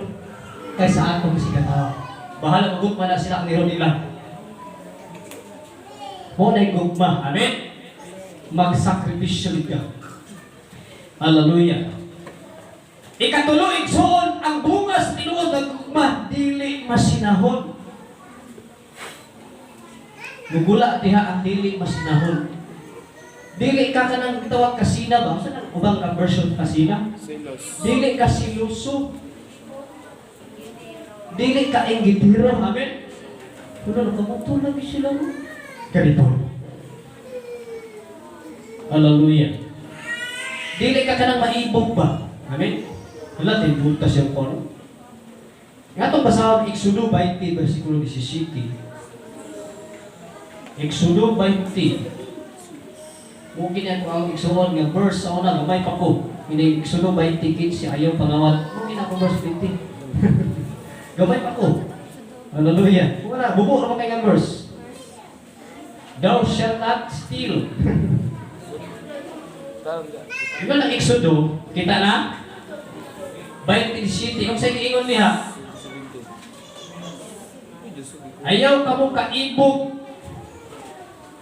A: kaysa atong isig katao. Bahala magugma na sila ang iro nila. Mo na gugma. Amen? Magsakripisyo ka. Hallelujah. Ikatulo, igsoon, ang bunga sa tinuod ng gugma, dili masinahon. Mugula diha ang dili masinahon. Dili ka kanang gitawag kasina ba? Sa nang ubang ka version kasina?
B: Selos.
A: Dili ka siluso. Dili ka inggitiro. Amen? Wala, nakamotor lagi sila, no? Ganito. Hallelujah. Dili ka kanang maibog ba? Amen? Wala, tinunta siya ko, no? Nga itong basahon, Exodo 20, versikulo 17. Exodo 20. Mungkin yan ko ang igsuon nga verse sa una, gamay pa ko. Ini Exodo 20:15, ayaw pangawat. Mungkin ako verse 20. Gamay pa ko. Hallelujah. Wala, bubo naman kay nga verse. Thou shalt not steal. Ingon ang Exodo, kita na? 27. Kung sa ingon niya, ayaw ka mong kaibog.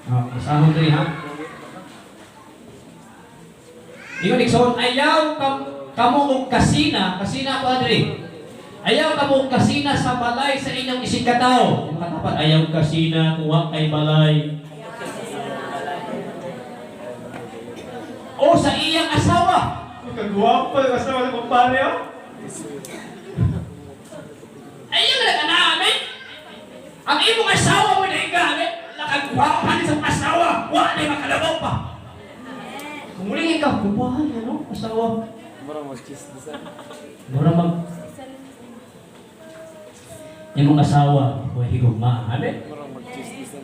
A: Oh, basahon diri ha. Ingon igsoon, ayaw kamo og kasina, kasina ko adri. Ayaw kamo og kasina sa balay sa inyong isigkatawo. Yung katapat, ayaw kasina kung wa kay balay. O sa iyang asawa. Kagwapa yung asawa ng kumpare, oh. Ayaw na ka amen. Ang imong asawa mo na ika, amen. Nakagwapa ni sa asawa, wa na makalabaw pa. Kung muling ikaw, kubuhan, ano, asawa.
B: Mura mag-kiss sa.
A: Mura mag imong asawa, wa higugma. Amen?
B: Mura mag-kiss sa.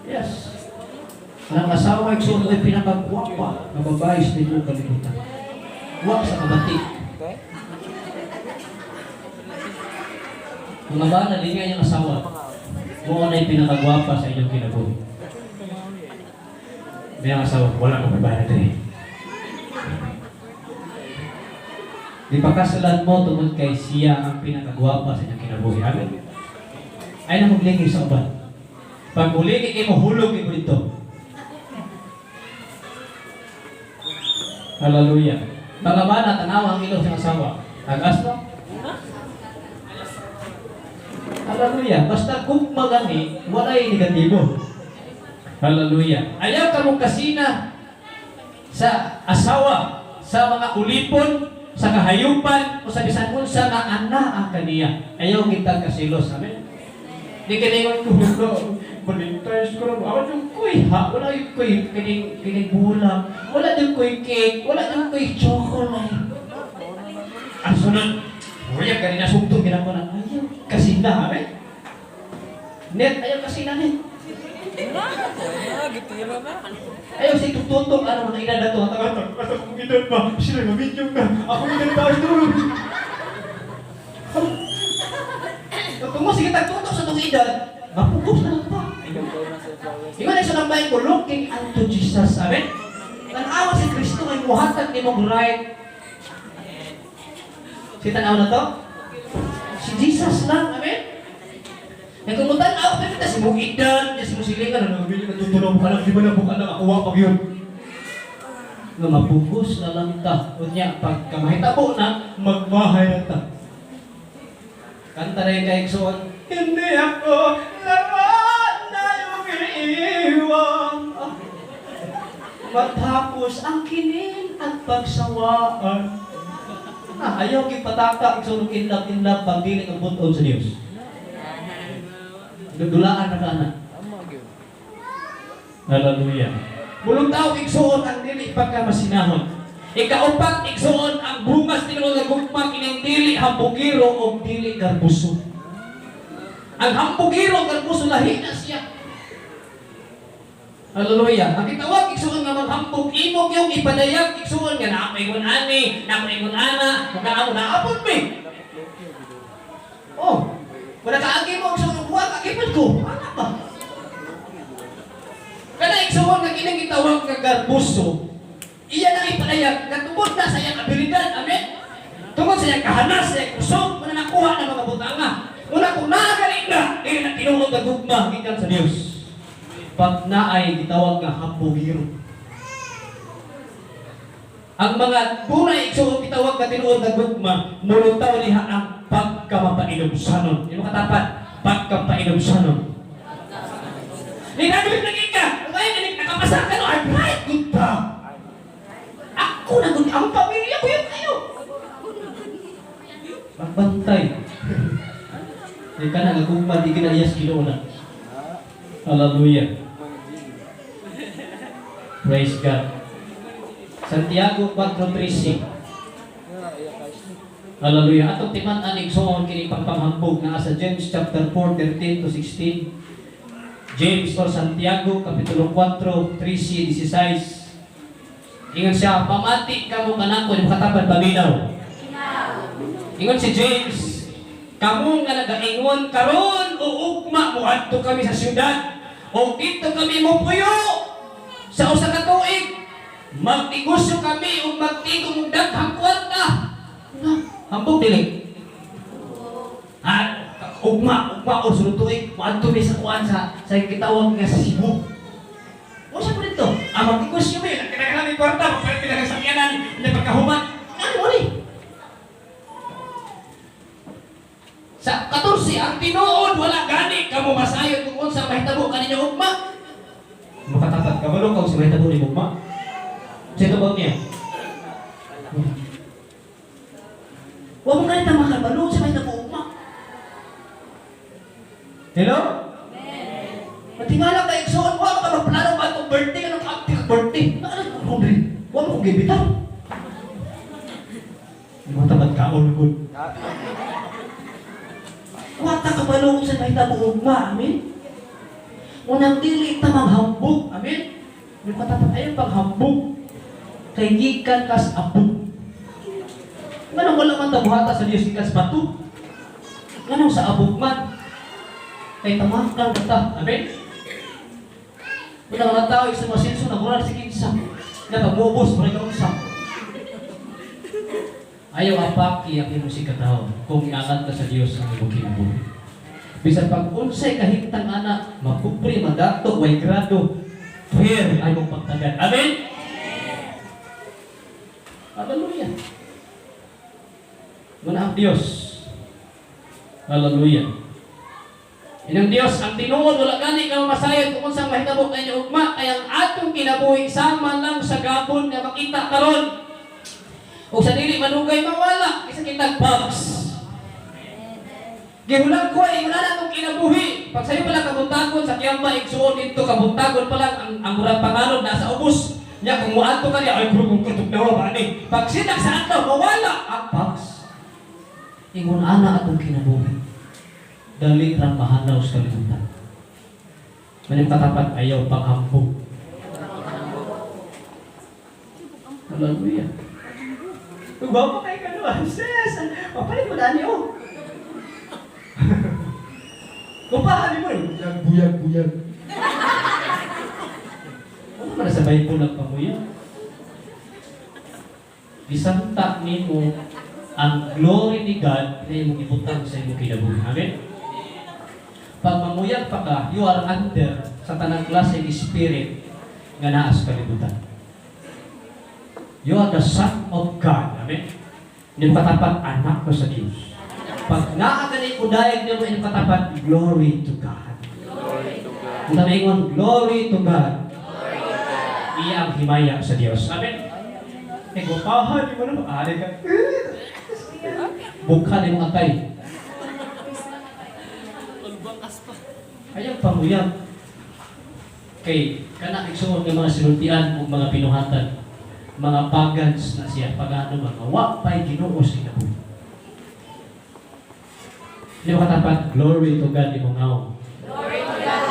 A: Yes. Ang asawa igsoon ay pinakagwapa nga babae sa tibuok kalibutan. Wa sa kabati.
B: Te?
A: Mga bana, lingay yung asawa. Mo na yung pinakagwapa sa inyong kinabuhi. May ang asawa, wala kang babae na diri. Di pa kasalan mo tungod kay siya ang pinakagwapa sa inyong kinabuhi. Amen? Ay na maglingay sa uban. Pag mulingi mo, hulog mo dito. Hallelujah. Mga bana, tanaw ang ilo sa asawa. Tagas no? Hallelujah. Basta kung magani, walay negatibo. Hallelujah. Ayaw ka mong kasina sa asawa, sa mga ulipon, sa kahayupan, o sa bisan unsa nga ana ang kaniya. Ayaw kita kasilos. Amen? Di ka ningon ko, no, Valentine's ko na, ako yung kuy, ha? Wala yung kuy, kining, kining bulak, wala yung kuy cake, wala yung kuy chocolate. Ang sunod, wala kanina sugtong, ginagawa na, ayaw, kasina, amen? Net, ayaw kasina, net.
B: Na, gitira na.
A: Ayaw sa itututok, ano mga edad na to. Taga, taga, akong edad ba? Sila nga video ka. Akong edad ba? Ito. Kung mo sige tagtutok sa itong edad, mapugos na lang pa.
B: Ikaw na sa flowers.
A: Ingon ay sa nang ko, looking unto Jesus. Amen? Tanawa si Kristo ay muhatag ni mong right. Si tanaw na to? Si Jesus lang. Amen? Kaya kung tanaw, pero kita si mong edad, si mong silingan, ano, bili ka tutulong ka lang, di ba na buka lang, ako pag yun. Nga mapugos na lang ta. Unya, pagka mahitabo na, magmahay na ta. Kanta na yung kaigsoon, hindi ako laman na yung iiwan. Ah. Matapos ang kinin at pagsawaan. Ah, ayaw kipataka, igsoon in love, in love, pagdili ang buton sa Diyos. Dudulaan na ka na.
B: Tama gyud.
A: Hallelujah. Mulong tao igsuon ang dili pagka masinahon. Ikaupat igsuon ang bungas tinuod nga gugma kining dili hambugiro o dili garbuso. Ang hambugiro garbuso lahi na siya. Hallelujah. Ang gitawag igsuon nga maghambog imong yung ipadayag igsuon nga naa ingon ani, naa ingon ana, kung naa mo naapod mi. Oh, kung nakaagi mo igsuon buhat agipod ko. Ana ba? Kana igsuon nga kining gitawag nga garbuso, iya nang ipadayag nga tungod na sa iyang abilidad, amen? Tungod sa iyang kahanas, sa iyang kusog, muna nakuha ng mga butanga. Muna kung naagaling na, dili na tinuod nga gugma gikan sa Dios. Pag naay gitawag nga hambugiro. Ang mga tunay igsuon gitawag nga tinuod nga gugma, mulutaw niya ang pagkamapainumsanon. Imo katapat, pagkamapainumsanon. Ni graduate na ka. Ngayon, ni nakapasa ka no, I'm right, good ka. Ako na gud ang pamilya ko yun kayo. Magbantay. Di ka na nagugma, di ginayas Ginoo na. Hallelujah. Praise God. Santiago 4:13.
B: Na, iya cash ni.
A: Hallelujah. Atong timan-an igsoon kini pangpanghambog naa sa James chapter 4 13 to 16. James or Santiago kapitulo 4 13 16. Ingon siya, pamati kamo kanako di makatapad paminaw. Ingon si James, kamo nga nagaingon karon o ugma moadto kami sa syudad o didto kami mopuyo sa usa ka tuig magnegosyo kami ug magtigom og daghang kwarta. Na, hambog dili. Ah, ugma, ugma o sunod tuig moadto mi sa kuan sa gitawag nga sa Cebu. Unsa po dito? Ah, magnegosyo mi, nagkailangan mi kwarta, magpalit mi ng sakyanan, hindi pagkahuman. Ano mo ni? Sa 14, ang tinuod wala gani kamo masayod kung unsa mahitabo kaninyo ugma. Makatapat kabalo ka sa mahitabo ni ugma. Sa tubag niya. Wa mo ganita makabalo sa mahitabo ugma. Hello? Matingala ka igsoon, wa ka magplano ba itong birthday, anong kaakti ka birthday? Ano ko diri? Wa mo kong gibitan. Mo tamad kaon gud. Wa ta kabalo kung sa mahitabo ugma, amen? Unang dili ta maghambog, amen? Yung katapat ayaw paghambog. Kay gikan kas abog. Nganong wala man ta buhata sa Dios gikan sa bato? Nganong sa abog man? Kay tamakan ta, amen? Una mga tao isa masinso na moral si kinsa. Na pagmubos mura ka unsa. Ayaw apaki ang imong sikataw kung iangat ka sa Dios ang imong kinabuhi. Bisan pag unsay kahimtang ana, mapobre, madato, way grado, prayer ay mong pagtagan. Amen? Hallelujah. Muna ang Dios. Hallelujah. Inang Dios, ang tinuod wala gani ka masayod kung unsang mahitabo kay ugma kay ang atong kinabuhi sama lang sa gabon nga makita karon. Ug sa dili manugay mawala isa kitag box. Gihulag ko ay wala na atong kinabuhi. Pag sayo pala kabuntagon sa Kiamba igsuon didto kabuntagon pa lang ang murag panganod nasa ubos. Nya kung muadto ka niya ay kung kutub na ba ni. Pag sinag sa adlaw mawala ang box. Ingon ana atong kinabuhi. Dali rang mahanaw sa kalibutan. Maning katapat, ayaw panghambog. Hallelujah. Gwapo kay ka no. Sis, papalit mo dani oh. Kumpahan mo eh. Buyag, buyag, buyag. Ano man sa Bible ang pamuyag? Isanta nimo ang glory ni God na imong ibutang sa imong kinabuhi. Amen? Pag mamuyag pa ka, you are under sa tanang klase ng spirit nga naa sa kalibutan. You are the son of God. Amen? Hindi mo katapat, anak ko sa Diyos. Pag naa gani kudayag nimo, hindi mo katapat, glory to God.
B: Glory to God.
A: Kung ingon, glory to God. Iya ang himaya sa Diyos. Amen? Eh, gupahan, di mo na, ari ka. Bukha ni mong atay.
B: Ulbang kaspa.
A: Ayaw pamuyag. Kay kana igsuon nga mga sinultian ug mga binuhatan, mga pagans na siya, pagano mga wa pay Ginoo sa kinabuhi. Di mo katapat, glory to God imong nawong.
C: Glory to God.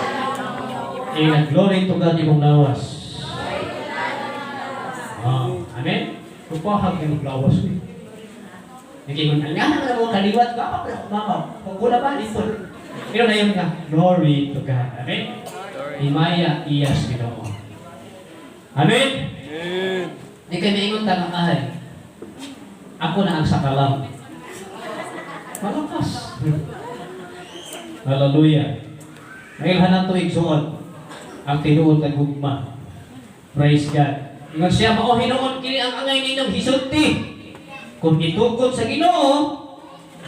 A: Eh, glory to God imong lawas. Ah, amen? Kupahag imong lawas eh. Nagingon, ang nga na mo kaliwat, baka pa mama, kung kula ba, dito. Pero na yun nga, glory to God. Amen?
B: Glory.
A: Himaya iyas Ginoo. Amen?
B: Amen.
A: Di kay maingon ta nga ay. Ako na ang sakalam. Malakas. Hallelujah. Ngayon nato igsuon ang tinuod nga gugma. Praise God. Ingon siya mao hinuon kini ang angay ninyong hisulti. Kung gitugot sa Ginoo,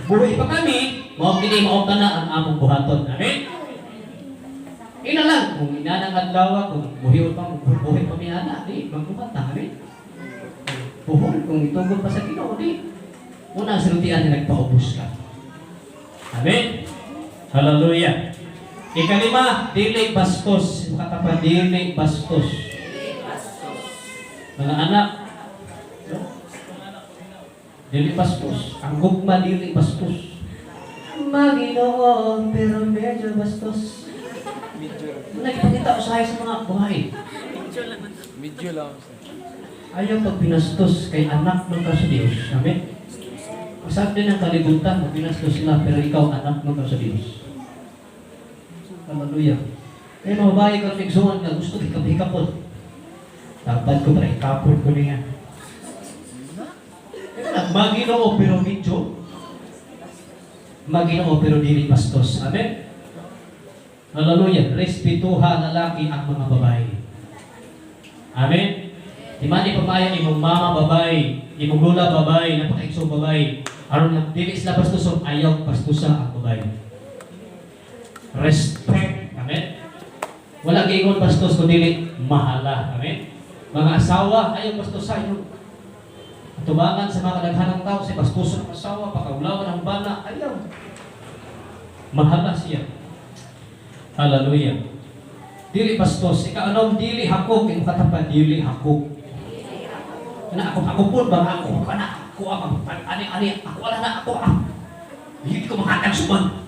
A: buhi pa kami, mao kini mao kana ang among buhaton. Amen. Ina lang, kung inanang adlaw, kung buhi pa, buhi pa mi ana, di magbuhat ta, amen. Buhol, kung itugod pa sa Ginoo, di. Una ang sinultian na nagpaubos ka. Amen. Hallelujah. Ikalima, dili bastos. Makatapa, dili bastos. Mga anak, no? Dili bastos. Ang gugma dili bastos. Maginoo, pero medyo bastos.
B: Medyo.
A: Nagpakita usahay sa mga buhay.
B: Medyo lang.
A: Ayaw pag binastos kay anak ng ka sa Diyos. Amen? Sabi din ng kalibutan, magbinastos sila, pero ikaw anak ng ka sa Diyos. Hallelujah. Kaya mga babae ka igsuon nga gusto hikap-hikapon. Dapat ko para hikapon ko niya. Kaya lang, maginoo pero medyo. Maginoo pero dili bastos. Amen? Hallelujah. Respetuha lalaki ang mga babae. Amen? Di man ipamaya imong mama babae, imong lola babae, napakaigsoong babae. Aron nga dili sila bastuson, ayaw bastusa ang babae. Respect. Amen? Wala giingon bastos kun dili mahala. Amen? Mga asawa, ayaw bastusa inyong tubangan sa mga kadaghanang tao sa bastuson ang asawa, pakaulawan ang bana, ayaw. Mahala siya. Hallelujah. Dili bastos, ikaanom dili hakog, imong katapad dili hakog. Kana ako ako po ba ako kana ako ang ani ani ako ala na ako ah. Hindi ko makatag suman.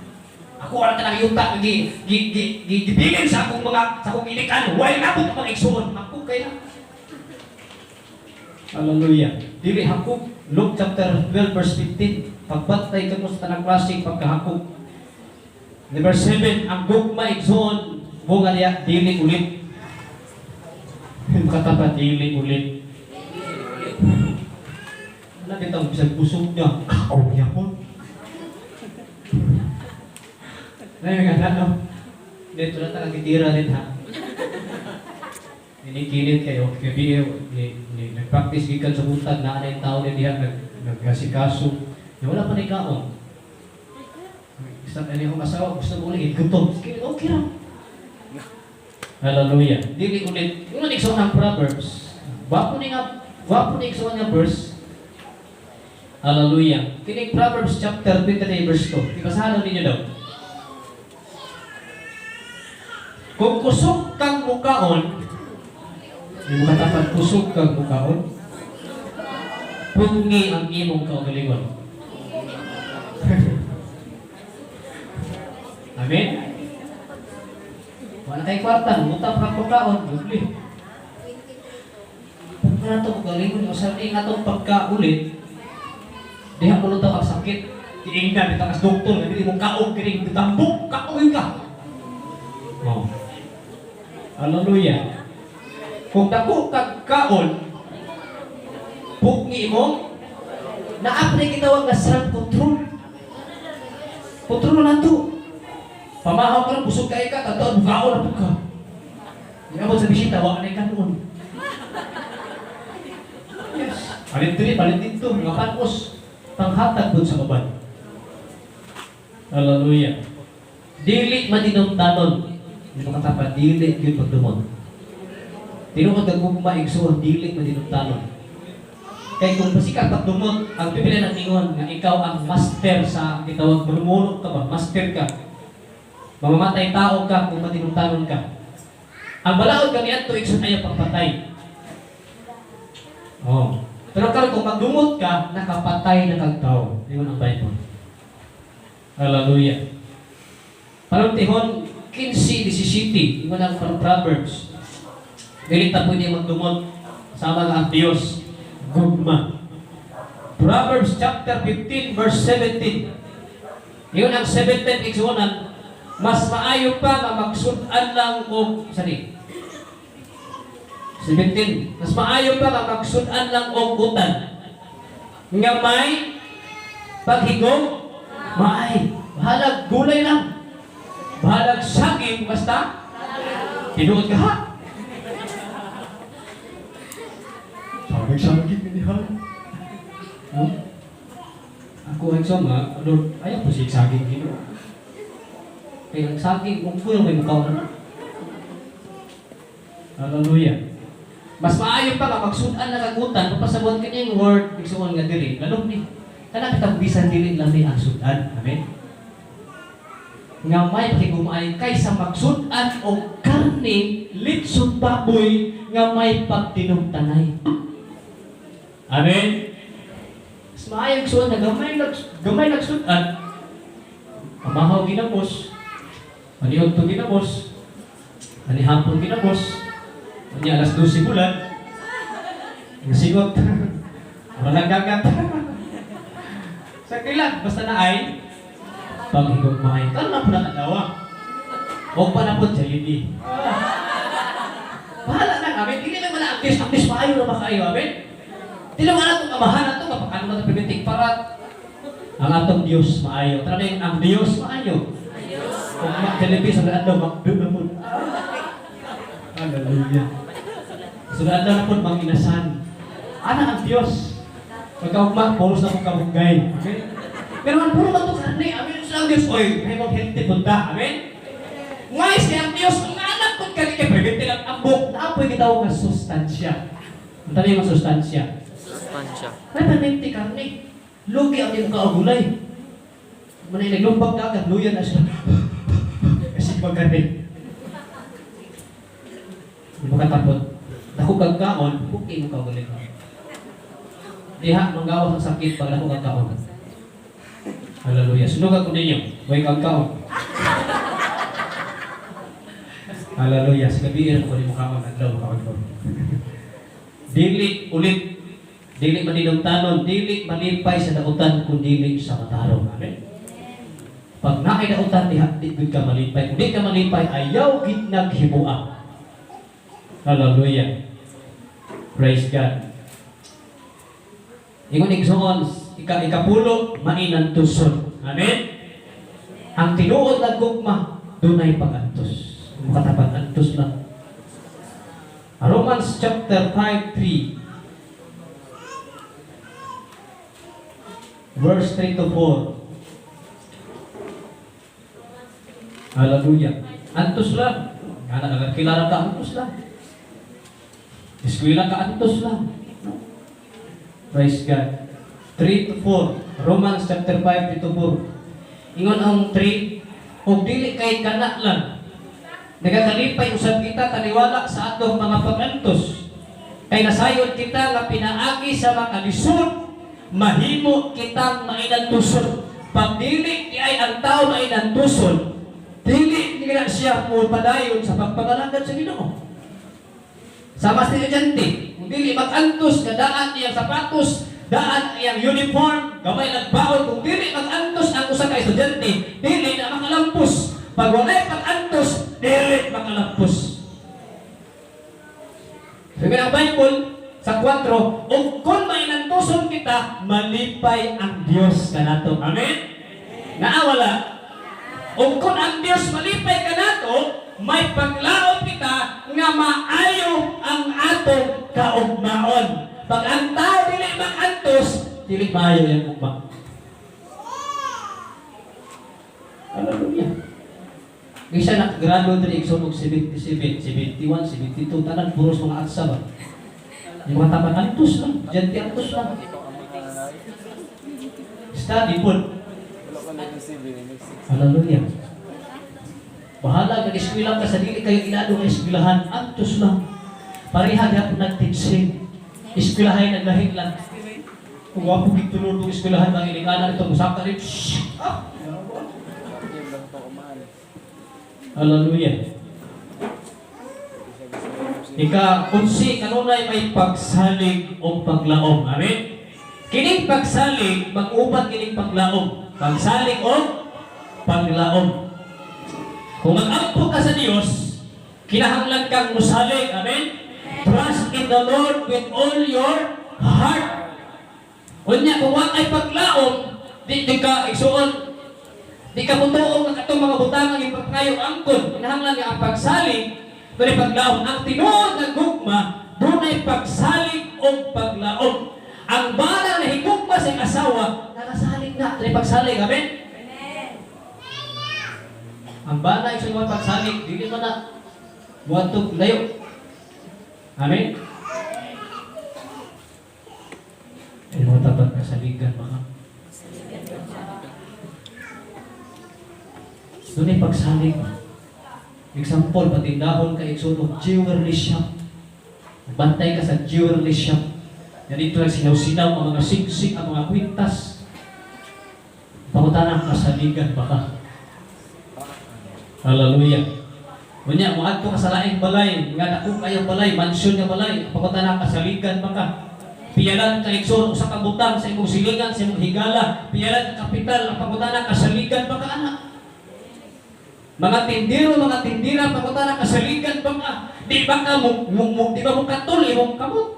A: Ako ala tanang yuta gi gi gi gi gibilin sa akong mga sa akong ilikan. Way na ang mga igsuon. Hakog kay na. Hallelujah. Dili hakog. Luke chapter 12 verse 15. Pagbantay kamo sa tanang klaseng pagkahakog. Number 7, ang gugma igsuon bunga niya dili ulit. Katapat dili ulit. Wala kitang bisag busog niya. Kaon niya po. Ngayon nga no? Dito na taga gitira din ha. Inikinit kayo, gabi ni, ni, nag-practice gikan sa buntag na yung tao ni diha nag nagasikaso. Ni wala pa ni kaon. Isa ani akong asawa gusto mo ulit gutom. Sige, okay ra. Hallelujah. Dili ulit. Yung igsoon ang Proverbs. Wapo ni nga wapo ni igsoon nga verse. Hallelujah. Kining Proverbs chapter 23 verse 2. Ibasahan ninyo daw. Kung kusog kang mukaon, di mo katapat kusog kang mukaon, pungi ang imong kaugalingon. Amen? Wala kay kwarta, mutang pa pagkaon, doble. Kung na ito, galingon yung sa ing atong pagkaulit, diha mo ang sakit, tiingnan, bitang as doktor, nga dili mo kaog, kining bitambok, kaog ka. Oh. Hallelujah. Kung dako kag kaon, pugni mo, naap na gitawag nga self-control. Control na to. Pamahaw ka lang, busog kay ka, tataon, bukaon na pud ka. Inabot sa bisita, wa na kanon. Yes. Palit diri, palit dito, mga panos. Panghatag pud sa uban. Hallelujah. Dili madinumtanon. Hindi mo katapa, dili gyud pagdumot. Tinuod ang gugma igsuon, dili madinumtanon. Kay kung pasikat pagdumot, ang Biblia nang ingon nga ikaw ang master sa gitawag mulumulok ka ba, master ka. Mamamatay tao ka kung madinumtanon ka. Ang balaod kaniadto igsoon ayaw pagpatay. Oh. Pero karon kung magdumot ka, nakapatay na kag tao. Ingon ang Bible. Hallelujah. Panultihon 15:17, ingon ang Proverbs. Dili ta pwede magdumot sama nga ang Dios gugma. Proverbs chapter 15 verse 17. Ingon ang 17 igsuonan, mas maayo pa nga magsud-an lang og sani. 17. Mas maayo pa nga magsud-an lang og utan. Nga may paghigom, maay. Bahalag gulay lang. Bahalag saging, basta tinuod ka ha. Saging-saging ni ha. No? Ako ay sama, Lord, ayaw po siya saging gino. Kaya ang saging, kung kuya may mukha na. Hallelujah. Mas maayo pa nga magsud-an na kagutan, papasabot ka niya yung word, igsuon nga diri. Lalong ni, kanang kitang bisan dili lami ang sudan. Amen? Nga may pakigumaay kaysa magsud-an og karne, litson baboy, nga may pagtinumtanay. Amen? Mas maayo igsuon na gamay nagsud-an, pamahaw ginamos, maniod to ginamos, manihapon ginamos, unya alas 12 bulan, nasigot, walang gagat. Sa kailan, basta na ay, paghigugmay. Karon na po nakadawa. Huwag pa na po, Jollibee. Bahala na, amen. Dili naman na ang Diyos maayo na makaayo, amen. Dili man atong amahan ato, mapakano man itong pimenting parat. Ang atong Diyos maayo. Tara na ang Diyos maayo. Kung mag-Jollibee sa adlaw, McDo na po. Hallelujah. Sa adlaw na po, manginasan. Ana ang Diyos. Pagkaugma, puros na kong kabugay. Okay? Pero ang puro man ito karne, amen sa ang Diyos. Oy, may mong healthy punta. Amen? Ngayos kay ang Diyos, ang anak po kani kay prevente lang ambok. Naapoy gitawag nga sustansya. Ang tanong yung sustansya.
B: Sustansya.
A: May permente karne. Lugi ang iyong kaugulay. Manay naglumbag na agad, luyan na siya. Kasi magkarne. Hindi mo katapot. Dako kag kaon, puki mo kaugulay. Diha, manggawas ang sakit pag dako kag kaon. Hallelujah. Sunugan ko ninyo. Way kag kaon. Hallelujah. Sa gabi, ko ni mo kaon. Adlaw mo kaon ko. Dili ulit. Dili maninumtanon. Dili malipay sa dautan kung dili sa matarong. Amen? Pag naay dautan, diha, di gud ka malipay. Kung di ka malipay, ayaw gid naghimua. Hallelujah. Praise God. Ingon igsoon, ikapulo, mainantuson. Amen? Ang tinuod na gugma, dunay pag-antos. Makatapag antos lang. Romans chapter 5, 3. Verse 3 to 4. Hallelujah. Antos lang. Nga na, kilala ka, antos lang. Eskwela ka, antos lang. Praise God. 3 to 4. Romans chapter 5, 3 to 4. Ingon ang 3, ug dili kay kana lang. Nagakalipay usab kita taliwala sa atong mga pag-antos. Kay nasayod kita nga pinaagi sa mga lisod, mahimo kitang mainantuson. Pag dili di ay ang tao mainantuson, dili gina siya mo padayon sa pagpangalagad sa Ginoo. Sama sa estudyante, kung dili mag-antos nga daan iyang sapatos, daan iyang uniform, gamay nagbaon, kung dili mag-antos ang usa ka estudyante, dili na makalampos. Pag walay pag-antos, dili makalampos. Sabi ang Bible, sa 4, ug kung mainantuson kita, malipay ang Dios kanato. Amen? Naa wala. Ug kung ang Dios malipay kanato, may paglaom kita nga maayo ang atong kaugmaon. Pag ang tao dili makantos, dili maayo yang ugma. Hallelujah. Isa nakagrado diri igsoon og 77, 71, 72, tanan puros mga atsa ba. Yung mga tapat antos lang, dyan antos lang. Study po.
B: Wala ka na yung 7,
A: Hallelujah. Bahala ka eskwela ka sa dili kayo ilado nga eskwelahan, antos lang. Pareha gyapon nagteaching. Eskwelahay naglahi lang. Kung wa po gitulod og eskwelahan mga ilinganan ito musaka rin. Shh! Ah!
B: Game lang ito kumahan.
A: Hallelujah. Ika, unsi kanunay may pagsalig o paglaom. Amen? Kining pagsalig, mag-uban kining paglaom. Pagsalig o paglaom. Kung mag-ampo ka sa Dios, kinahanglan kang musalig. Amen? Trust in the Lord with all your heart. Unya, kung wa kay paglaom, di ka igsuon, di ka mutuo nga katong mga butang ang ipagkayo angkon. Kinahanglan nga ang pagsalig, dunay paglaom. Ang tinuod nga gugma, dunay pagsalig o paglaom. Ang bana na higugma sa iyang asawa, nakasalig na, dunay pagsalig. Amen? Ang bana igsuon mo pagsalig, dili man na muadtog layo. Amen? Ay, mo tapat kasaligan mga. Dunay pagsalig. Example, patindahon ka igsoon og jewelry shop. Bantay ka sa jewelry shop. Yan dito lang sinaw-sinaw ang mga sigsig, ang mga kwintas. Pangutana, kasaligan ba ka? Hallelujah. Unya, moadto ka sa laing balay, nga dako kayong balay, mansyon nga balay, pangutana, kasaligan ba ka? Piyalan ka igsoon usa ka butang sa imong silingan, sa imong higala, piyalan ka kapital, ang pangutana, kasaligan ba ka anak? Mga tindero, mga tindira, pangutana, kasaligan ba ka? Di ba ka mo, di ba mo katul imong kamot?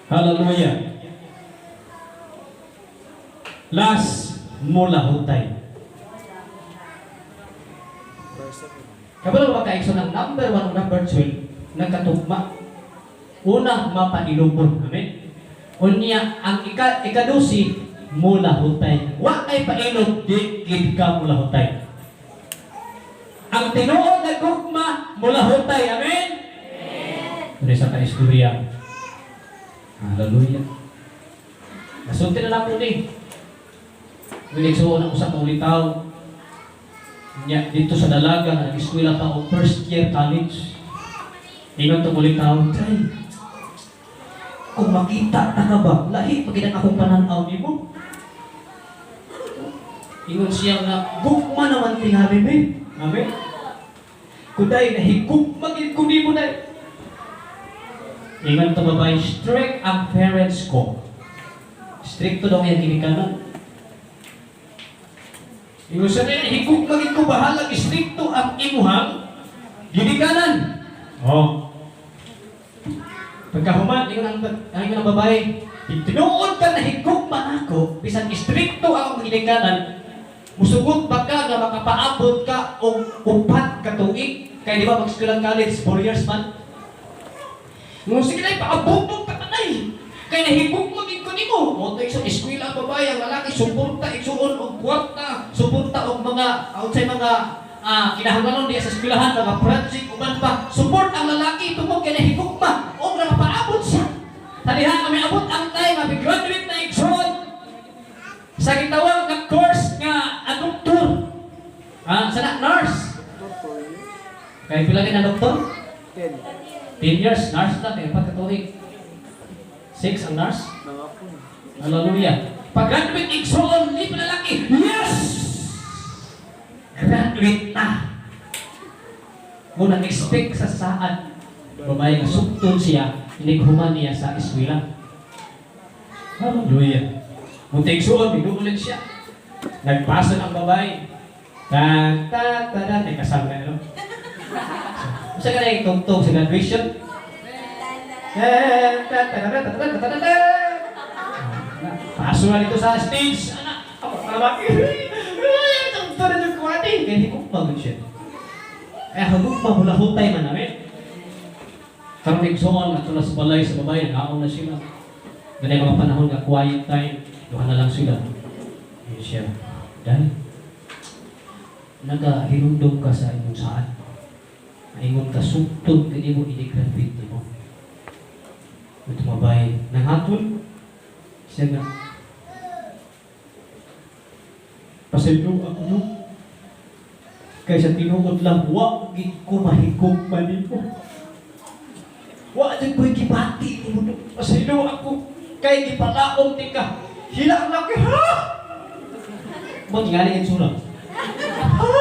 A: Hallelujah. Last, mulahutay. Kabalo ba kaigsoon ang number 1 o number 12 nagkatugma? Una, mapailubon. Amen? Unya, ang ikadusi, mulahutay. Wa kay pailob, di gid ka mulahutay. Ang tinuod na gugma, mulahutay. Amen? Amen. Sa kaistorya. Hallelujah. Nasulti na lang po ni. Wiligsuon ang usa ka ulitaw. Nya, dito sa dalaga, nga nag-eskwela pa o first year college. Ingon tong ulitaw, "Tay, kung makita ta ka ba, lahi pa gid ang akong pananaw nimo." Ingon siya nga, "Gugma naman tingali mi." Amen. "Kuday, nahigugma gid ko nimo, day." Ingon to babae, "Strict ang parents ko." Stricto daw yung ginikanan. Ingon siya niya, "Higugma gid ko, bahalag stricto ang imuhang ginikanan." Oh. Pagkahuman, ingon ang babae, "Tinuod ka na higugma ako, bisan stricto ang ginikanan, musugot ba ka nga makapaabot ka og 4 ka tuig?" Kaya di ba mag-school ang college, 4 years man? Nung sige na, paabot ka tanay. Kay nahigugma gid ko nimo. Mo to sa eskwela ang babae, ang lalaki suporta igsuon og kwarta, suporta og mga outside mga kinahanglanon diya sa eskwelahan, mga project uban pa. Support ang lalaki tungod kay nahigugma og nakapaabot siya. Taliha kami abot ang time, graduate na igsuon sa gitawag nga course nga a doktor. Ah, sana nurse.
B: Doktor, 4 years?
A: Kay pila na doktor?
B: 10.
A: 10 years, nurse na, kaya pagkatuig. 6 ang nurse.
B: Nangapon.
A: Hallelujah. Pag-graduate igsoon, di pa lalaki. Yes! Graduate na. Mo nag-expect sa saad babae nga sugton siya inighuman niya sa eskwela. Hallelujah. Munti, igsuon, binuulan siya. Nagpasa ng babae. Ta ta ta ta, may kasal na, no? So, usa ka na yung tugtog sa graduation. Ta ta ta ta ta ta ta ta ta. Paso na dito sa stage. Anak, ako kalawaki. Ay, tugtog na yung kuwati. Kaya higugma gud siya. Eh, higugma, hulahutay man namin. Karon, igsoon, ato na sa balay sa babae, nagaon na sila. Ganay mga panahon nga quiet time, duha na lang sila. Yun siya. Dahil, nagahinumdum ka sa imong saad. Maingon ka, sugtod ka nimo, ini-graduate nimo. Ito babae, nanghatol. Siya nga, "Pasaylo ako, no? Kay sa tinuod lang, wa gid ko mahigugma nimo. Wa jud ko'y gibati nimo, no. Pasaylo ako. Kay gipalaom tika." Hila ang laki, ha? Mo nga ni itsura. Ha?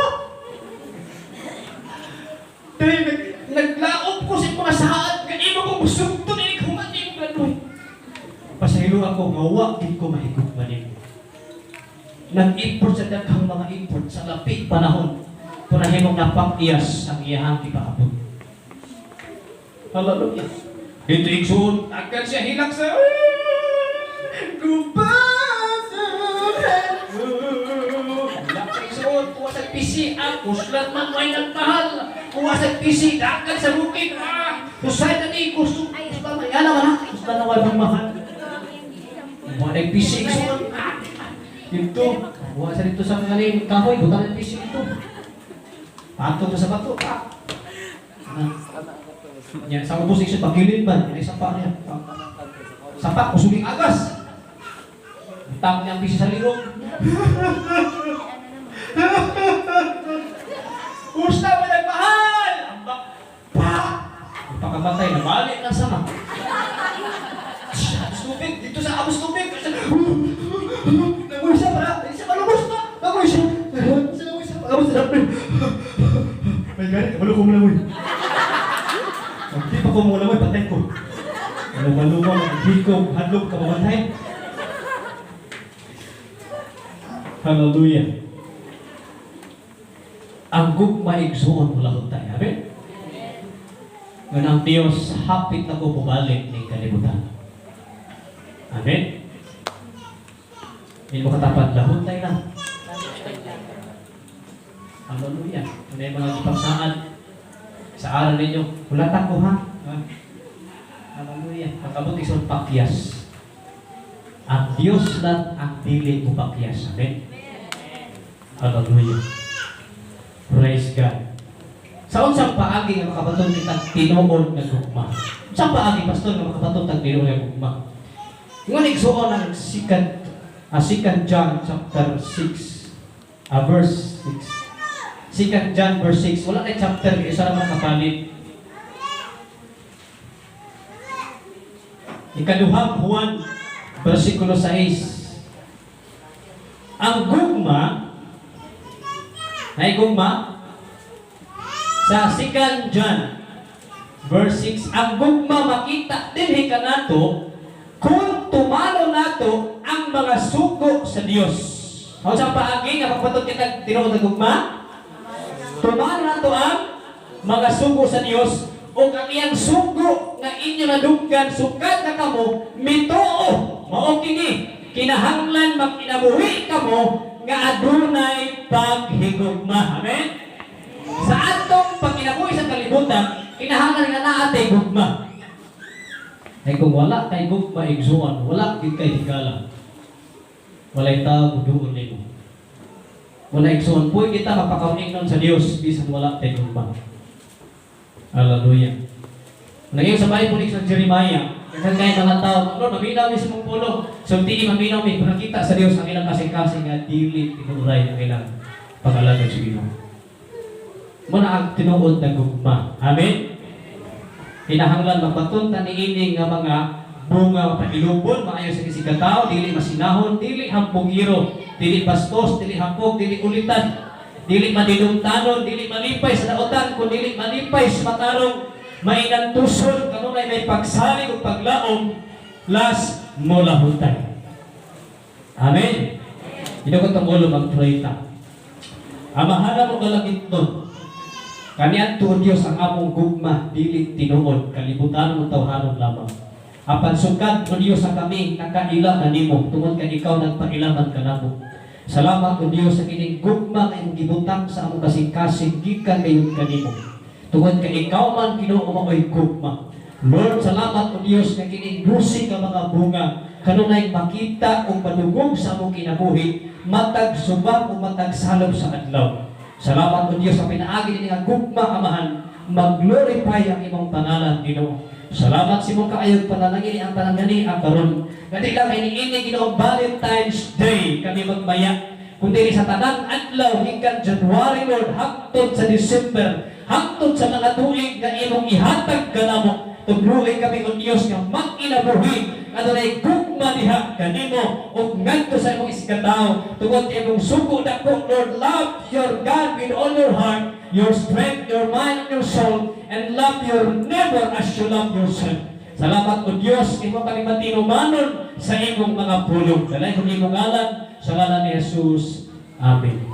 A: Dahil naglaom ko sa mga saad, ganimo ko musugton ini human nimo graduate. Pasaylo ako nga wa gid ko mahigugma nimo. Nag-import sa daghang mga import sa lapit panahon. Pero nahimong napakyas ang iyahang gipaabot. Hallelujah. Dito, igsoon, agad siya hilak sa Goodbye. Hilak sa igsoon, kuha sa PC, ah, kuslan man may nagmahal. Kuha sa PC, dagan sa bukid, ah, kusay na ni, gusto, kuslan man, yan naman ha, kuslan na way pagmahal. Kuha na yung PC, igsoon, ah, dito, kuha sa dito sa mga kahoy, butang ng PC dito. Patong sa bato, ah. Ah. Nya, sa ubos, igsoon, pagilid ba? Yan ay sapa niya. Sapa, kusuging agas. Butang niya ang PC sa lirong. Usta mo nagmahal! Ambak, pa! Ang pagkamatay, nabalik ng sama. Abos tubig, dito sa abos tubig. Langoy siya para, siya malubos na. Langoy siya. Siya langoy siya. Abos na. May ganit, kabalo ko langoy. Hindi pa ko mo langoy, patay ko. Maluma-luma, hikog, hadlok, kamamatay. Hallelujah. Ang gugma, igsuon, wala tayo. Amen? Ngan ang Diyos, hapit na ko bumalik ng kalibutan. Amen? Hindi mo katapat, lahuntay na. Hallelujah. Ano yung mga gipagsaad sa aral ninyo? Hulatan ko ha. Ha? Hallelujah. Pagkabot isang pakyas. Ang Diyos lang ang dili mo pakyas. Amen? Hallelujah. Praise God. Sa unsang paagi nga makabaton kita tinuod nga gugma? Unsang paagi, pastor, nga makabaton tag tinuod nga gugma? Ingon, igsuon, ang second John chapter 6 verse 6. Second John verse 6. Wala na chapter kay isa naman kapalit. Ikaduhang Juan versikulo 6. Ang gugma ay gugma sa Second John verse 6, ang gugma makita dinhi kanato kung tumano nato ang mga sugo sa Dios. Sa paagi nga pagbaton kita tinuod nga gugma? Tumano nato ang mga sugo sa Dios ug ang iyang sugo nga inyo nadunggan sukad na kamo mituo, mao kini: kinahanglan magkinabuhi kamo nga adunay paghigugma. Amen. Sa atong pagkinabuhi sa kalibutan, kinahanglan nga naa tay gugma. Ay kung wala kay gugma, igsuon, wala gid kay higala. Walay tao muduol nimo. Wala, igsuon, pwede kita mapakaunignon sa Dios bisan wala tay gugma. Hallelujah. Naging sa Bible sa Jeremiah, daghan kay mga tao, ano, maminaw mi sa mong pulong. So, di maminaw mi, kung nakita sa Dios ang ilang kasing-kasing nga dili tinuray ang ilang pag-alagad sa Ginoo. Muna ang tinuod na gugma. Amen? Kinahanglan magbaton ta niini nga mga bunga: mapahilubon, maayo sa isig tao, dili masinahon, dili hampugiro, dili bastos, dili hampog, dili ulitan. Dili madinumtanon, dili malipay sa daotan, kun dili malipay sa matarong, mainantuson, kanunay may pagsalig ug paglaom, last molahutay. Amen. Hindi ko itong ulo, mag-pray ta. Amahan mo kalangitnon. Kaniadto, O Dios, ang among gugma dili tinuod, kalibutan mo tawhanon lamang. Apan sukad, O Dios, ang kami nakaila kanimo tungod kay ikaw nagpailaman kanamo. Salamat, O Dios, sa kining gugma nga imong gibutang sa among kasing-kasing gikan gayud kanimo. Tungod kay ikaw man, Ginoo, maoy gugma. Lord, salamat, O Dios, nga kining 12 ka mga bunga kanunay makita ug madugog sa among kinabuhi matag subak ug matag salop sa adlaw. Salamat, O Dios, sa pinaagi ni nga gugma, Amahan, mag-glorify ang imong pangalan, Ginoo. Salamat sa imong kaayog panalangin ang tanan gani ang karon. Dili lang kay niini, Ginoo, Valentine's Day kami magmaya, kundi sa tanan adlaw gikan January, Lord, hangtod sa December, hangtod sa mga tuig nga imong ihatag kanamo. Tudloi kami, O Dios, nga mag-inabuhi adunay gugma diha kanimo ug ngadto sa imong isigkatawo tungod kay imong sugo dako, Lord, love your God with all your heart, your strength, your mind, and your soul, and love your neighbor as you love yourself. Salamat, O Dios, imo kami matinumanon sa imong mga pulong. Dalay kong imong ngalan, sa ngalan ni Jesus. Amen.